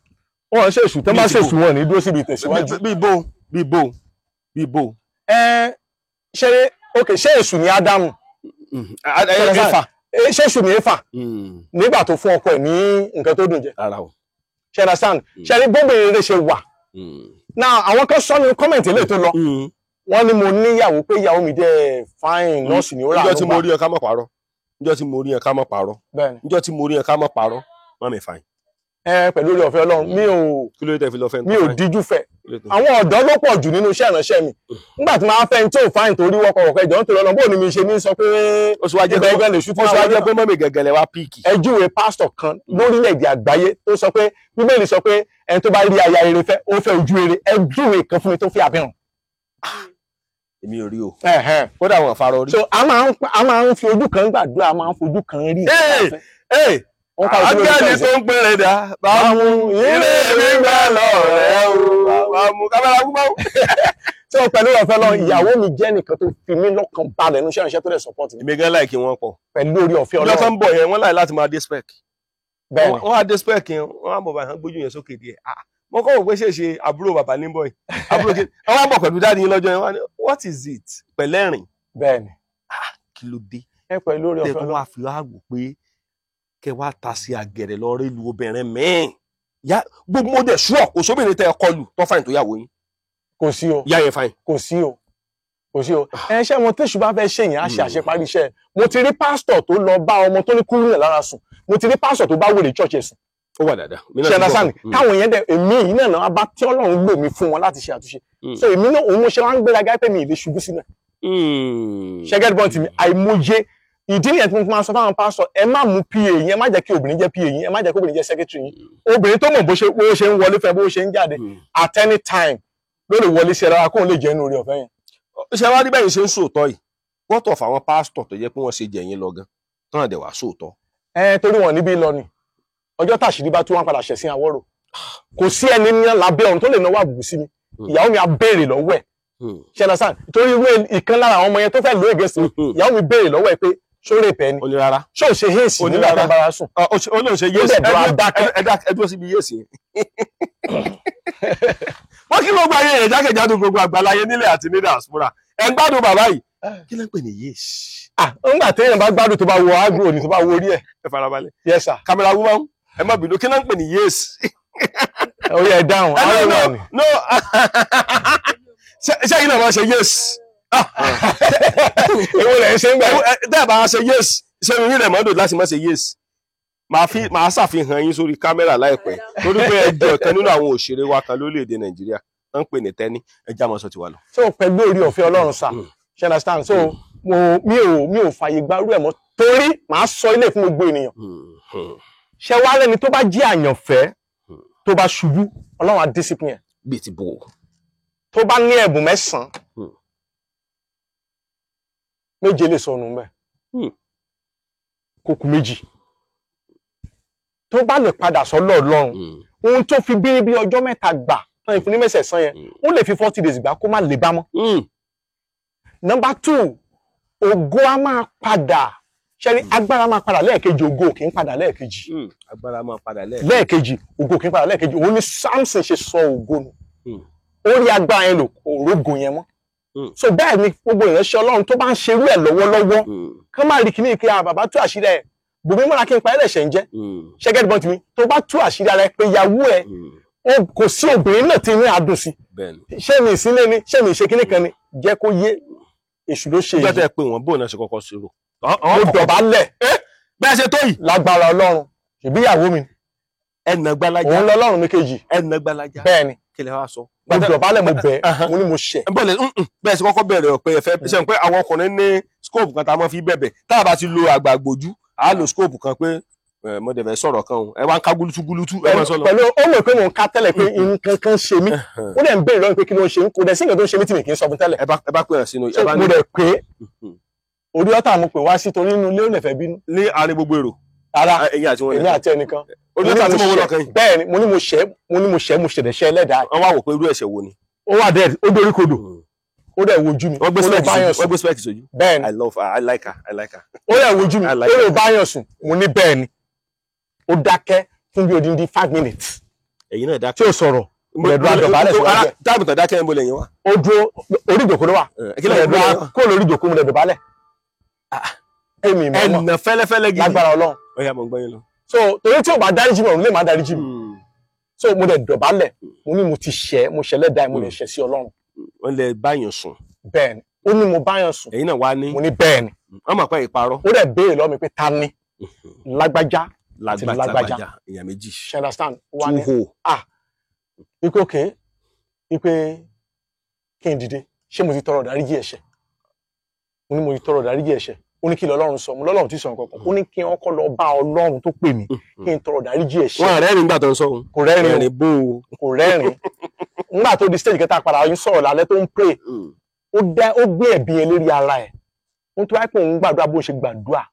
Wọn ṣe èṣù, tó bá Bí ti ṣe èṣù, wọn ní dúró síbi ìtẹ̀síwájú. Bí bó bí bó bí bó. Ẹ ṣe ok, ṣé èṣù ni Ádámù? Éfà. Ṣé èṣù ni Éfà nígbà tó fún ọkọ ẹ̀ ní nǹkan tó dùn jẹ? Rárá o. Ṣe understand? Ṣe ní gbóbìnrin rẹ ṣe wà náà, àwọn kan sọ ní comment eléyìí tó lọ, wọ́n ní mo níyàwó, pé ìyàwó mi dẹ̀ fine, nọ́ọ̀sì ni, ó rà Níjọ́ tí ló mo gbà. rí ẹ, ká má parọ́. Níjọ́ tí mo rí ẹ, ká má parọ́. Bẹ́ẹ̀ni. Níjọ́ tí mo rí ẹ, ká má parọ́, má mi fine. Ẹ pẹ̀lú orí ọ̀fẹ́ Ọlọ́run, mi ò Kí ló dé tẹ́ fi lọ fẹ́? mi ò díjú fẹ́. Kí ló dé? Àwọn ọ̀dọ́ ló pọ̀ jù nínú iṣẹ́ ìránṣẹ́ mi. Nígbà tí màá fẹ́ ní tí ò fine torí wọ́kọ̀ ọ̀kẹ́ ìjọ ń torí Ọlọ́run, bóun ni mi ṣe ní sọ pé Ó sì wá jẹ́ ibẹ̀ ẹgbẹ́ lè ṣú ó sì wá jẹ́ pé mọ́mì gẹ̀gẹ̀lẹ̀ wá pick. Ẹ júwe pásítọ̀ kan lórílẹ̀‐èdè àgbáyé tó sọ pé Bíbélì sọ pé ẹni tó bá rí aya rere fẹ́, ó fẹ́ ojú rere. Ẹ júwe kan fún mi tó fi àfihàn. Èmi ò rí o. Ẹ̀hẹ́n. Kódà wọn farọ rí. So a máa ń fi ojú kan gbàdúrà, a máa ń fojú kan rí nǹkan tá a fẹ́. Ee, Wọ́n ká ojú lórí ángẹ́lì fẹ́ǹsì. tó ń pèrè dà bá mú ire mi gbà lọ́rẹ́ o, bá mú camera woman. So pẹ̀lú ọ̀fẹ́ lọ, ìyàwó mi jẹ́ nìkan tó fi mí lọ́kàn balẹ̀ nínú iṣẹ́ ìránṣẹ́, tó dẹ̀ support mi. Èmi gan like wọn pọ̀. Pẹ̀lú orí ọ̀fẹ́ Ìjọ tó Ọlọ́run. ń bọ̀ yẹn, wọ́n láì láti máa dé spec. Bẹ́ẹ̀ni. Wọ́n á dé spec yẹn, wọ́n á bọ̀ báyìí, wọ́n gbójú yẹn sókè díẹ̀. Ah, mo kọ́ wò pé ṣèṣe àbúrò bàbá ní bọ̀ yìí. Àbúrò kí wọ́n á bọ̀ pẹ̀lú daddy yín lọ́jọ́ yẹn, wọ́n á ní what is it? Pẹ̀lẹ́rìn. Bẹ́ẹ̀ni. Kí ló dé? Ẹ pẹ̀lú orí Tẹ ọ̀fẹ́ tó Ọlọ́run. wá fi wá wò pé kẹ wá ta sí àgẹ̀rẹ̀ lọ rí lu obìnrin míì. Yá gbogbo mo dẹ̀ ṣúọ̀ kò sóbìnrin tẹ ẹ kọlù tó fine tó yàwó yín. Kò sí o. Ìyá yẹn fine. Kò sí o, kò sí o. Ẹ ṣé wọn tẹ̀sù bá fẹ́ ṣe yẹn á ṣe àṣeparí iṣẹ́. Mo ti rí pásítọ̀ tó lọ bá ọmọ tó ní kúrú náà lára sùn, mo ti rí pásítọ̀ tó bá wèrè church ẹ̀ sùn. Ó wà dáadáa. Ṣe understand? Káwọn yẹn dẹ èmi yìí náà bá tí Ọlọ́run lò mí fún wọn láti ṣe àtúnṣe. So èmi náà òun mo ṣe wá ń gbéraga pé mi ì lè ṣubú sínú ẹ̀. Ṣẹ́gẹ́dì bọ́ǹtì mi àìmọye ìdí nìyẹn tí mo fi máa sọ fáwọn pásítọ̀, ẹ má mú pa yín, ẹ má jẹ́ kí obìnrin jẹ́ pa yín, ẹ má jẹ́ kí obìnrin jẹ́ secretary yín. Obìnrin tó mọ̀ bó ṣe ń wọlé fẹ́, bó ṣe ń jáde at any time ló lè wọlé sí ẹ lára kóun lè jẹ́ inú orí ọ̀fẹ́ yẹn. Ṣé wá rí bẹ́ẹ̀ ṣe ń sòótọ́ yìí, what of àwọn pásítọ̀ tó jẹ́ pé wọ́n ṣe jẹ̀yìn lọ gan tán àdẹ̀ wá sòótọ́? Ẹ torí wọn níbí lọ ni ọjọ́ tàṣírí bá tún wọn padà ṣẹ̀sìn àwọ̀rò. Kò sí ẹni ní lábẹ́ ọ̀run tó lè náwó àbùkù sí mi, ìyàwó mi á béèrè lọ́wọ́ ẹ̀. Ṣe understand? Torí irú ìkan lára àwọn ọmọ yẹn tó fẹ́ lóye gẹ̀ẹ́sì, ìyàwó mi béèrè lọ́wọ́ ẹ̀ pé ṣó rèpẹ́ ni, ṣó ṣe héèsì nígbà tó ń bára sùn. Ó lóun ṣe yéèsì, ẹ dúró síbi yéèsì yẹn. Wọ́n kí gbogbo ayé rẹ̀ jákèjádò gbogbo àgbáláyé nílẹ̀ àti ní diaspora. Ẹ̀ ń gbádùn bàbá yìí. Kí ló ń pè ní yéèsì? Ńgbà téèyàn bá gbádùn tó bá wọ agro ni tó bá wọ orí ẹ̀. Ẹ farabalẹ̀. Yes sir. Camera woman, ẹ má bínú, kí ló ń pè ní yéèsì? Ó yẹ dáhùn. No, ṣé yìí náà máa ṣe yéèsì? Èwo lẹ̀ ń ṣe ń gbà? Tẹ́ ẹ̀ bá ṣe yéèsì, ṣé mi rí rẹ̀ mọ́dọ̀ láti má ṣe yéèsì? Màá ṣàfihàn yín sórí kámẹ́rà láìpẹ́ torí pé ẹjọ́ kan nínú àwọn òṣèré wa kan lórílẹ̀‐èdè Nàìjíríà wọ́n ń pè ní Tẹ́ní. Ẹjẹ́ àmọ́ sọ ti wà lọ. So pẹ̀lú orí ọ̀fẹ́ Ọlọ́run sà, ṣe understand? So mi ò fààyè gbarú ẹ̀ mọ́ torí màá sọ ilé fún gbogbo ènìyàn. Ṣé wàá rẹ́ni tó bá jẹ́ àyànfẹ́ tó bá ṣubú, Ọlọ́run á discipline ẹ̀. Bíi ti bò. Tó bá ní ẹ̀bùn 9, 7 lè sọnù mbẹ̀, kó kù 2. Tó bá lè padà sọ́dọ̀ Ọlọ́run, ohun tó fi bí bí ọjọ́ 3 gbà tán ìfún ní mẹ́sẹ̀sán yẹn, ó lè fi 40 days gbà kó má lè bá mọ́. Number 2, ògo á máa padà. Ṣẹ́ni agbára máa padà lẹ́ẹ̀kejì, ògo kì í padà lẹ́ẹ̀kejì. Agbára máa padà lẹ́ẹ̀kejì, ògo kì í padà lẹ́ẹ̀kejì. Òun ni Samson ṣe sọ ògo nù. Ó rí agbára yẹn lò, òrógo yẹn mọ́. So bẹ́ẹ̀ ni gbogbo ìránṣẹ́ Ọlọ́run tó bá ń ṣerú ẹ̀ lọ́wọ́lọ́wọ́, kán má rí kíní pé bàbá tú àṣírí ẹ̀ bùnmi múra kí n pa ẹlẹ́ṣẹ̀ ń jẹ́. Ṣẹ́gẹ́dì bọ́ǹtì mi tó bá tú àṣírí ara ẹ pé ìyàwó ẹ kò sí obìnrin náà tí ní adùn sí. Ṣé mi ìsínlé ni, ṣé mi ìṣe kíní kan ni, jẹ́ kó yé èṣù ló ṣe èyí. Gbẹ́tẹ̀ pé wọ́n bóun náà ṣe kọ́kọ́ ṣòro. Mo dọ̀bálẹ̀. Bẹ́ẹ̀ ṣe tó yìí. Lágbára Ọlọ́run, ṣèbí ìyàwó mi. Ẹnà gbalaja. Òun lọ́lọ́run mi kejì. Ẹnà gbalaja. Bẹ́ẹ̀ ni. Kí lẹ wá sọ? Mo dọ̀bálẹ̀, mo bẹ̀, mo ní mo ṣẹ̀. Bẹ́ẹ̀ ṣe kọ́kọ́ bẹ̀rẹ̀ ọ̀pẹ ẹ̀fẹ́ ṣe pé àwọn ọkùnrin ní scope kan tá a máa fi bẹ̀bẹ̀ tá a bá ti lo àgbàgbòjú a lo scope kan pé mo dẹ̀ fẹ́ sọ̀rọ̀ kan o, ẹ wá ń ká gúlútú gúlútú ẹ máa sọ lọ. Pẹ̀lú ó mọ̀ pé mò ń ká tẹ́lẹ̀ pé nǹkan kan ṣe mí, ó dẹ̀ ń béèrè lọ́rùn pé kí ló ń ṣe mí, kò dẹ̀ sí nǹkan tó ń ṣe mí tí mi kì í sọ fún tẹ́lẹ̀. Ẹ bá pè hàn sínú. Mo dẹ̀ pé orí ọ̀tá mo pè wá sí torí inú ilé ò lè fẹ́ bínú. Ní àárín gbogbo èrò. Rárá, èmi àti ẹnìkan. Orí ọ̀tá tí mo wọ lọ́kàn yìí. Bẹ́ẹ̀ ni, mo ní mo ṣẹ̀, mo ní mo ṣẹ̀, mo ṣẹ̀dẹ̀ ṣẹ̀ ẹlẹ́dàá. Wọ́n wá wò pé irú ẹ̀ṣẹ̀ wo ni. Ó wà dẹ́ẹ̀, ó dorí kodò. Ó dẹ̀ wojú mi. Wọ́n gbé spẹ́ẹ̀kì sójú. Bẹ́ẹ̀ ni. I love her, I like her, I like her. Ó dẹ̀ wojú mi, ó lè báyọ̀ sùn, mo ní bẹ́ẹ̀ ni. Ó dákẹ́ fún bí odindi 5 minutes. Ẹ̀yin náà dákẹ́. Tí ó sọ̀rọ̀, mo lè dúró àdọ̀bálẹ̀ sọ̀rọ̀ jẹ́. Táàbù tàn dákẹ́ ń bo lẹ́yìn wa. Ó dúró orí ìjòkó ló wà. Kó lórí ìjòkó mo lè dọ̀bálẹ̀. Èmi mọ̀ ẹnà fẹ́lẹ́fẹ́lẹ́ gidi. Lágbára Ọlọ́run. Ó yá, mo ń gbọ́ yín lọ. So torí tí ò bá dáríjì mi, òun lè má dáríjì mi. So mo dẹ̀ dọ̀bálẹ̀, mo ní mo ti ṣẹ̀, mo ṣẹ̀ lẹ́dàá, mo lè ṣẹ̀ sí Ọlọ́run. Wọ́n lè báyàn sùn. Bẹ́ẹ̀ ni, ó ní mo báyàn sùn. Ẹ̀yin náà wá ní. Mo ní bẹ́ẹ̀ ni. Wọ́n mọ̀ pé ìparọ́. Ó dẹ̀ béèrè lọ́wọ́ mi pé ta ni lágbájá àti lágbájá. Èèyàn méjì. Ṣe understand? Wá ní ah wípé òkè wípé kí n dìde, ṣé mo ti tọrọ ìdáríjì ẹ̀ṣẹ̀? Mo ní mo ti tọrọ ìdáríjì ẹ̀ṣẹ̀. Ó ní kí lọ́lọ́run sọ, mo lọ́lọ́run ti sọ nǹkan kan. Ó ní kí n kọ́ lọ bá Ọlọ́run tó pè mí, kí n tọrọ ìdáríjì ẹ̀ṣẹ̀. Wọ́n rẹ́rìn nígbà tó ń sọ òun. Kò rẹ́rìn o, kò rẹ́rìn. Nígbà tó di stage kẹta padà, ń sọ̀rọ̀ lálẹ́ tó ń pray. Ó gbé ẹ̀bi yẹn lérí ara ẹ̀. Ó tó wáyé pé òun gbàdúrà bó ṣe gbàdúrà.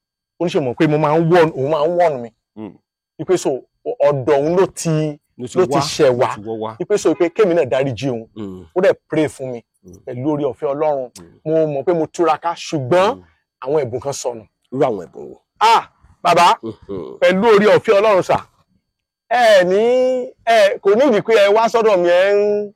Ó ní ṣe mọ̀ pé mo máa ń wọ̀n, òun máa ń wọ̀n mi. Wípé so ọ̀dọ̀ òun ló ti ṣẹ̀ wá. Wípé so pé kémi náà dáríjì òun. Ó dẹ̀ pray fún mi pẹ̀lú oore ọ̀fẹ́ Ọlọ́run. Mo mọ̀ pé mo túraká, ṣùgbọ́n àwọn ẹ̀bùn kan sọnù. Irú àwọn ẹ̀bùn wo? Ah bàbá, pẹ̀lú oore ọ̀fẹ́ Ọlọ́run sà, ẹ ní ẹ kò ní ìdí pé ẹ wá sọ́dọ̀ mi, ẹ ń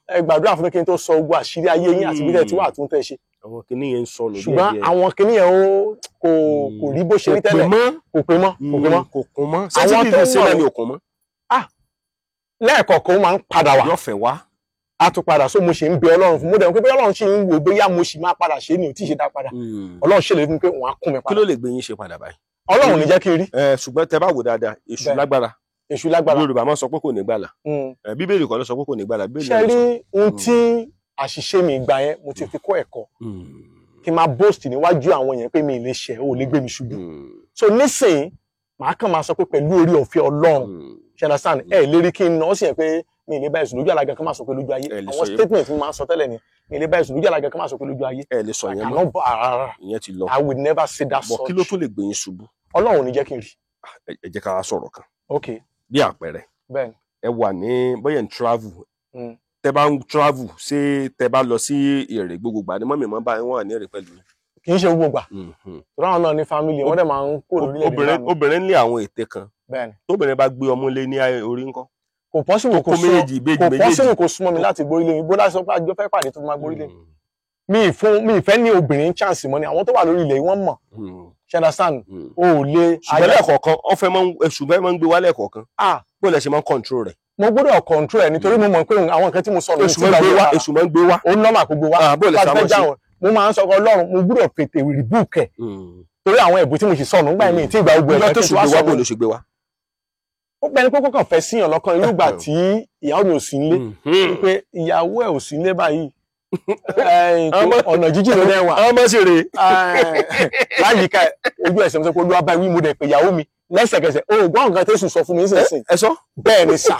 ẹ gbàdúrà fún mi kí n tó sọ ogun àṣírí ayé yín àti bí tẹ́ ti wà tó ń tẹ́ ṣe. Àwọn kinní yẹn ń sọnù díẹ̀ díẹ̀. Ṣùgbọ́n àwọn kinní yẹn ó kò rí bó ṣe rí tẹ́lẹ̀. Kò pé mọ́, kò pé mọ́. Kò kún mọ́. Àwọn tó ń mọ̀ ni ò kún mọ́. Ah lẹ́ẹ̀kọ̀ọ̀kan ó máa ń padà wá. Yóò fẹ́ wá. A tún padà. So mo ṣe ń bẹ Ọlọ́run fún, mo dẹ̀ mọ̀ pé bóyá Ọlọ́run ṣì ń wò bóyá mo ṣì máa padà ṣe é, ni ò tí ì ṣe dá padà. Ọlọ́run ṣèlérí fún mi pé òun á kún mi Kí padà. ló lè gbé yín ṣe padà báyìí? Ọlọ́run ò ní jẹ́ kí n rí. Ẹ ṣùgbọ́n tẹ bá wò dáadáa, èṣù lágbára. Èṣù lágbára. Yorùbá máa ń sọ pé kò ní gbàlà. Ẹ, Bíbélì kọ́ ló sọ pé kò ní gbàlà, Bíbélì Ṣe náà ló rí sọ. ohun tí àṣìṣe mi ìgbà yẹn, mo ti fi kọ́ ẹ̀kọ́ kí n máa boast níwájú àwọn yẹn pé mi ì lè ṣẹ̀, ò lè gbé mi ṣubú. So nísìnyí, màá kàn máa sọ pé pẹ̀lú orí ọ̀fẹ́ Ọlọ́run, ṣe understand, ẹ lérí kí n nà ó sì yẹn pé mi ì lè bá ẹ̀sùn lójú àlàgà kan máa sọ pé lójú ayé. Ẹ lè Àwọn sọ yẹn. statement mi máa ń sọ tẹ́lẹ̀ ni, mi ì lè bá ẹ̀sùn lójú àlàgà kan máa sọ pé lójú ayé. Ẹ lè sọ I yẹn mọ́. cannot rárá. Ìyẹn ti lọ. I will never say that Bọ̀ kí ló such. tún lè gbé yín ṣubú? Ọlọ́run ò ní jẹ́ kí n rí. Ẹ jẹ́ ká wá sọ̀rọ̀ kan. Ok. Bí àpẹẹrẹ, Bẹ́ẹ̀ni. ẹ wà ní bóyá ń travel, tẹ bá ń travel, ṣé tẹ bá lọ sí èrè gbogbo gbà ní mummy mọ́ báyìí, wọ́n wà ní èrè pẹ̀lú yín? Kì í ṣe gbogbo gbà torí àwọn náà ní family, wọ́n dẹ̀ máa ń kó lórílẹ̀-èdè Obìnrin gbà mí. obìnrin ní àwọn ète kan. Bẹ́ẹ̀ni. Tóbìnrin bá gbé ọmú lé ní orí ńkọ́? Kò possible Tó kò kó súnmọ́ méjèèjì, ìbejì kò méjèèjì. possible kò súnmọ́ mi láti gbórílé mi. Bó láti sọ pé àjọ fẹ́ pàdé tó fi máa gbórílé mi, ì fún mi ì fẹ́ ní obìnrin chance mọ́ ni. Àwọn tó wà lórí ilẹ̀ yìí, wọ́n mọ̀. Ṣe understand? O ò lè. Ṣùgbọ́n lẹ́ẹ̀kọ̀ọ̀kan, wọ́n fẹ́ máa ń èṣù fẹ́ máa ń gbé wá lẹ́ẹ̀kọ̀ọ̀kan. Ah. Bó lẹ ṣe máa ń control rẹ̀? Mo gbọ́dọ̀ control ẹ̀ nítorí mo mọ̀ pé àwọn nǹkan tí mo sọ Èṣù máa ń gbé wá, èṣù máa ń gbé wá. Ó normal kó gbé wá. Ah, bó lẹ Bá ṣe ti máa fẹ́ ń ṣe? já wọn, mo máa ń sọ pé Ọlọ́run, mo gbọ́dọ̀ tètè rebuke ẹ̀ torí àwọn ẹ̀bùn tí mo sì sọnù nígbà mi tí ìgbà gbogbo Ìjọ ẹ̀ tó kí ṣù n wá gbé wá, sọnù. bó ló ṣe gbé wá? Ó pẹ́ ni pé kókàn fẹ́ síyàn lọ́kàn irú ìgbà tí ìyàwó mi ò sí nílé, pé ìyàwó ẹ̀ ò sí nílé báyìí, ọ̀nà jíjìn ló dẹ̀ wà. Àwọn ọmọ sì rèé. Láyìíká ẹ̀, ojú ẹsẹ̀ mo sọ pé Olúwa bá wí, mo dẹ̀ pé ìyàwó mi lẹ́sẹ̀kẹsẹ̀, o ò gbọ́ nǹkan tẹ́sù sọ fún mi nísinsìnyí. Ẹ sọ. Bẹ́ẹ̀ ni sà,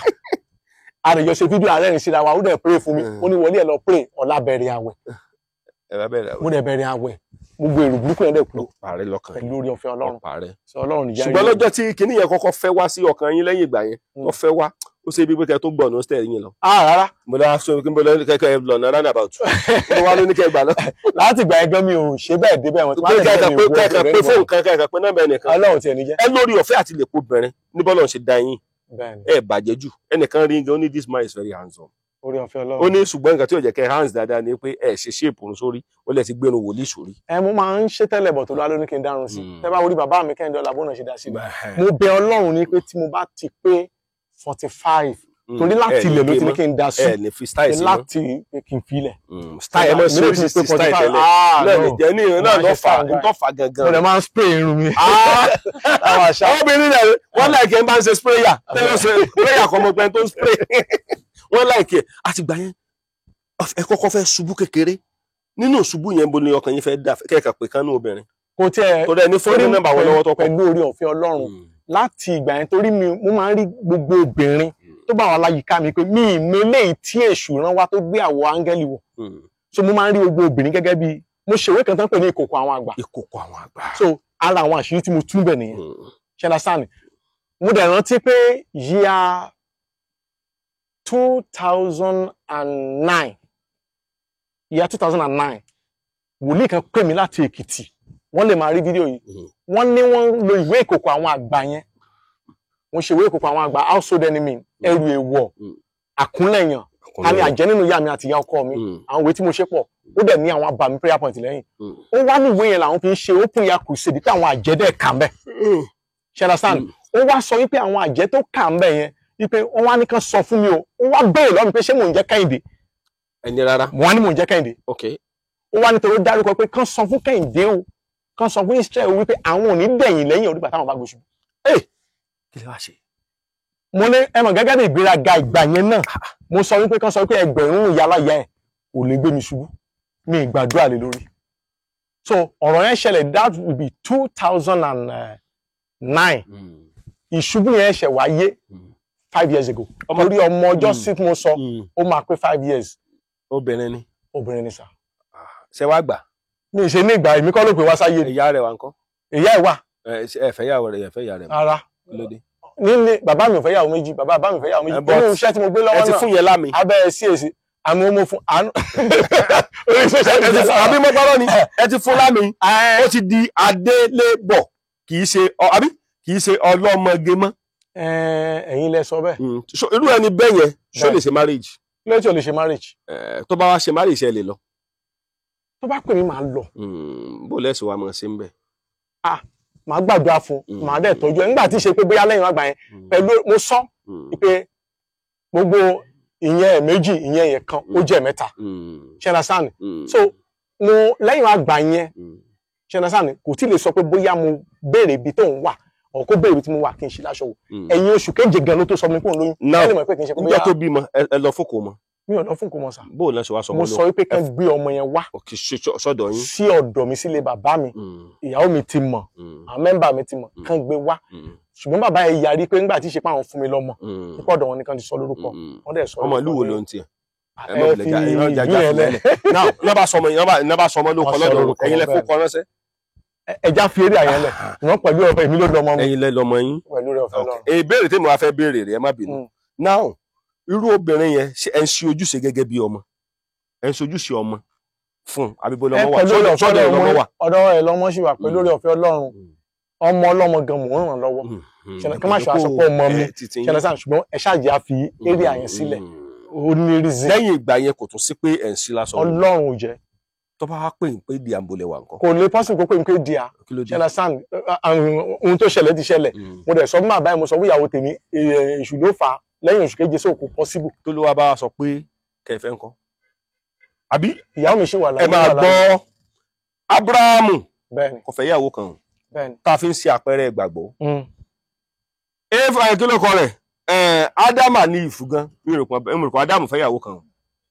àrèjọ ṣe fídíò ààrẹ rìn síra wa, ó dẹ̀ pray fún mi. Ó ní wọlé ẹ̀ lọ pray, ọ̀la bẹ̀rẹ̀ àwẹ̀. Ẹ bá bẹ̀rẹ̀. Mo dẹ̀ bẹ̀rẹ̀ àwẹ̀, gbogbo èrò burúkú yẹn dẹ̀ kúrò Parẹ́ lọ́kàn. pẹ̀lú orí ọ̀fẹ́ Ọlọ́run. Parẹ́. Sọ Ọlọ́run nìjà. Ṣùgbọ́n lọ́jọ́ tí kinní yẹn kọ́kọ́ fẹ́ wá sí ọkàn yín lẹ́yìn ìgbà yẹn, tó fẹ́ wá, ó ṣe bí pé kẹ́ tó gbọ̀nà stẹ̀ yín lọ. Ah, rárá. Mo lọ sọ kí n bọ́ lọ kẹ́kẹ́ lọ́nà roundabout, mo wá ló ní kẹ́ gbà lọ. Láti ìgbà yẹn gan mi ò ṣe bẹ́ẹ̀ débẹ̀ wọn tí Pé wọ́n á kẹ́kẹ́ lè pé mi wọ kẹ́kẹ́ pé obìnrin. fóònù kan, kẹ́kẹ́ pé nọ́mbà ẹnìkan. Ọlọ́run tiẹ̀ ní jẹ́. Ẹ lórí ọ̀fẹ́ àti lè kó obìnrin ní bọ́lọ̀ ṣe da yín. Bẹ́ẹ̀ni. Ẹ bàjẹ́ jù. Ẹnìkan rí gan, ó ní, "This man is very handsome." Orí ọ̀fẹ́ Ó Ọlọ́run. ní ṣùgbọ́n nǹkan tí ò jẹ́ kẹ́ hands dáadáa ni pé ẹ ṣe shape òun sórí, ó lẹ̀ ti gbérun wòlíì sórí. Ẹ mo máa ń ṣe tẹ́lẹ̀ bọ̀ tó lọ́wọ́ ló ní kí n dárun sí. Tẹ́ bá orí bàbá mi Kẹ́hìndé Ọlábọ́nà ṣe dá sí mi, mo bẹ Ọlọ́run ní pé tí mo bá ti pé 45, torí láti ilẹ̀ ló ti ní kí n dá sí. Ẹ ní fi style sí mọ́. Láti pé kí n filẹ̀. Style ẹ mọ̀ sí Mi ló ti oríṣiríṣi pé style 45. tẹ́lẹ̀ Ah, náà no. lè jẹ́ ní ìrìn náà Mo máa lọ́ ń ṣe fà style. ń tọ́ fà Mo gangan. dẹ̀ máa ń spray irun mi. Táwọn àṣà. Àwọn obìnrin náà, wọ́n like ẹ̀ ń bá ń ṣe sprayer tẹ́lẹ̀, ṣe sprayer kọ́ ọmọkùnrin tó ń spray, wọ́n like ẹ̀. Àti gbà yẹn, ẹ kọ́kọ́ fẹ́ ṣubú kékeré. Nínú ṣubú yẹn, bo ni ọkàn yín fẹ́ dà kẹ́kẹ́ pé kánú obìnrin? Kò tiẹ̀ Torí ẹni fún ní nọ́mbà wọn lọ́wọ́ tó kọ́. Pẹ̀lú orí ọ̀fẹ́ Ọlọ́run, láti ìgbà yẹn, torí mi mo máa ń rí gbogbo obìnrin tó bá wà láyìíká mi pé mi ì mele tí èṣù rán wá tó gbé àwọ̀ áńgẹ́lì wọ̀. So mo máa ń rí gbogbo obìnrin gẹ́gẹ́ bí mo ṣèwé kan tán pè ní Ìkòkò Àwọn Àgbà. Ìkòkò Àwọn Àgbà. So ara àwọn àṣírí tí mo tún bẹ̀ nìyẹn. Ṣe understand? Mo dẹ̀ rántí pé year 2009, year 2009, wòlíì kan pè mí láti Èkìtì, wọ́n lè máa rí fídíò yìí. Wọ́n ní wọ́n lo ìwé Ìkòkò Àwọn Àgbà yẹn. Mo ṣe ìwé Ìkòkò Àwọn Àgbà, household enemy, ẹrù èèwọ̀, àkúnlẹ̀yàn, ta ni àjẹ́ nínú ìyá mi àti ìyá ọkọ mi. Àwọn ìwé tí mo ṣe pọ̀, ó dẹ̀ ní àwọn abàmì prayer point lẹ́yìn. Ó wá ní ìwé yẹn làwọn fi ń ṣe open year crusade, pé àwọn àjẹ́ dẹ̀ kà ń bẹ̀. Ṣe understand? Ó wá sọ wípé àwọn àjẹ́ tó kà ń bẹ̀ yẹn, wípé wọ́n wá ní kán sọ fún mi o. Ó wá béèrè lọ́wọ́ mi pé ṣé mò ń jẹ́ Kẹ́hìndé? Ẹni rárá. Mo wá ní mò ń jẹ́ Kẹ́hìndé. Ó wá nítorí ó dárúkọ pé kán sọ fún Kẹ́hìndé o, kán sọ fún Israel wípé àwọn ò ní dẹ̀yìn lẹ́yìn onígbà táwọn bá gbóṣù. Kí lè wá ṣe? Mo ní ẹ mọ̀, gẹ́gẹ́ bí ìgbéraga ìgbà yẹn náà, mo sọ wípé kán sọ wípé ẹgbẹ̀rún ìyáláyà ẹ̀ kò lè gbé mi ṣubú, mi ìgbàdúrà lé lórí. So ọ̀rọ̀ yẹn ṣẹlẹ̀, that will be 2009. Ìṣubú yẹn ṣẹ̀ wáyé 5 years ago, torí ọmọ ọjọ́ sí tí mo sọ, ó máa pé 5 years. Obìnrin ni? Obìnrin ni sà. Ṣé wàá gbà? Mi ì ṣe ní ìgbà, èmi kọ́ ló pè wá sáyé ni. Ìyá rẹ̀ wà ńkọ́? Ìyá ẹ̀ wà. Ẹ fẹ́ yàwó rẹ̀, ẹ fẹ́ ìyá rẹ̀ mọ́? Rárá. Kí ló dé? Nílé bàbá mi ò fẹ́ yàwó méjì, bàbá bàbá mi ò fẹ́ yàwó méjì. But Inú iṣẹ́ tí mo gbé ẹ lọ́wọ́ ti náà fún yẹn lámì. Abẹ́ CAC àmì ọmọ fún àánú orí social Ẹ ti media. fún, àbí mo gbọ́dọ̀ ni ẹ ti fún lámì, ó ti di adélébọ̀, kì í ṣe àbí kì í ṣe ọlọ́mọge mọ́. Ẹ̀yin lẹ sọ bẹ́ẹ̀. So, irú ẹni bẹ́ẹ̀ yẹn, ṣó lè ṣe marriage? Lóyún tí o lè ṣe marriage. Tó bá wá ṣe marriage, ẹ lè lọ? Tó bá pè mí, màá lọ. Bó lẹ́sìn wa mọ̀ sí ń bẹ̀? Màá gbàdúrà fún, màá dẹ̀ tọ́jú ẹ̀ nígbà tí ì ṣe pé bóyá lẹ́yìn wá gbà yẹn pẹ̀lú mo sọ pé gbogbo Ìyẹn méjì, ìyẹn yẹn kan, ó jẹ́ mẹ́ta. Ṣe understand? So mo lẹ́yìn àgbà yẹn, ṣe understand, kò tí lè sọ pé bóyá mo béèrè ibi tó ń wà ọ̀ kó béèrè ibi tí mo wà kí n ṣe láṣọ wò. Ẹ̀yìn oṣù keje gan ló tó sọ mi pé òun lóyún. Now, Ẹ lè mọ̀ pé kì í ṣe pé níjọ́ bóyá tó bímọ, ẹ lọ fún kò mọ? Mi ò lọ fún kò mọ sà. Bó o lọ ṣe wá sọmọ? Mo sọ wípé kán gbé ọmọ yẹn wá òkè sọ́dọ̀ yín. sí ọ̀dọ̀ mi, sílé bàbá mi. Ìyàwó mi ti mọ̀, àwọn member mi ti mọ̀, kán gbé wá. Ṣùgbọ́n bàbá yẹn yarí pé nígbà tí ìṣe pé àwọn fún mi lọ́mọ, nípa ọ̀dọ̀ wọn nìkan ti sọ lórúkọ. Wọ́n dẹ̀ sọ Ọmọ ìlú wo lórúkọ ló ní- ń tiẹ̀? Ẹ Ẹ má fi bilẹ̀ jà, ẹ má jà ìlú jà yẹn fún lẹ̀. lẹ́lẹ̀. Now, náà bá sọmọ yẹn, náà bá sọmọ ló Wọ́n kọ sọ lọ́dọ̀ lórúkọ ẹ̀yin lẹ wọn. fún kọ ránṣẹ́. Ẹja fi eré àyẹn lẹ̀, ṣùgbọ́n pẹ̀lú ọ̀fẹ́ èmi ló lọ́mọ mi. Ẹ̀yin lẹ lọ́mọ yín. Pẹ̀lú rẹ̀ ọ̀fẹ́ Ọlọ́run. Ìbéèrè tí mo wá fẹ́ béèrè rẹ̀, ẹ má bínú. Now, irú obìnrin yẹn, ṣé ẹ ń ṣe ojúṣe gẹ́gẹ́ bí ọmọ? Ẹ ń ṣe ojúṣe ọmọ fún àbíbo Ẹ lọmọ wà? pẹ̀lú ọ̀fẹ́ Sọ́dọ̀ Ọlọ́run lọmọ wà? Ọ̀dọ̀ ẹ̀ lọ́mọ sì wà. Pẹ̀lú ọ̀fẹ́ Ọlọ́run, ọmọ ọlọ́mọ gan mò ń ràn lọ́wọ́. Kí má ṣe aṣọ pọ̀ ọmọ mi. Ṣẹlẹ̀ sáà, ṣùgbọ́n ẹ ṣáàjì á fi eré àyẹn sílẹ̀, ó ní reason. Lẹ́yìn ìgbà yẹn, kò tún sí pé ẹ̀ ń sí lásán? Ọlọ́run ò jẹ́. Tó bá wá pè ń pé di àǹbolẹ̀ wà nǹkan? Kò lè possible kó pé n pé di a. Kí ló dé? Ṣẹlẹ̀ sáà, ohun tó ṣẹlẹ̀ ti ṣẹlẹ̀. Mo dẹ̀ sọ fún bàbá yẹn, mo sọ fún ìyàwó tèmi, èṣù ló fà á lẹ́yìn oṣù keje, sóò kò possible. Tó ló wá bá wa sọ pé kẹfẹ́ ńkọ́, àbí? Ìyàwó mi ṣì wà láyé. Ẹ máa Wà láyé. gbọ́, Abrahamu Bẹ́ẹ̀ni. kò fẹ́ yàwó kan Bẹ́ẹ̀ni. tá a fi ń ṣe àpẹẹrẹ ìgbàgbọ́. Éfà, kí ló kọ rẹ̀, Ádámà ní ìfú gan, mi rò pé Ádámù fẹ́ yàwó kan.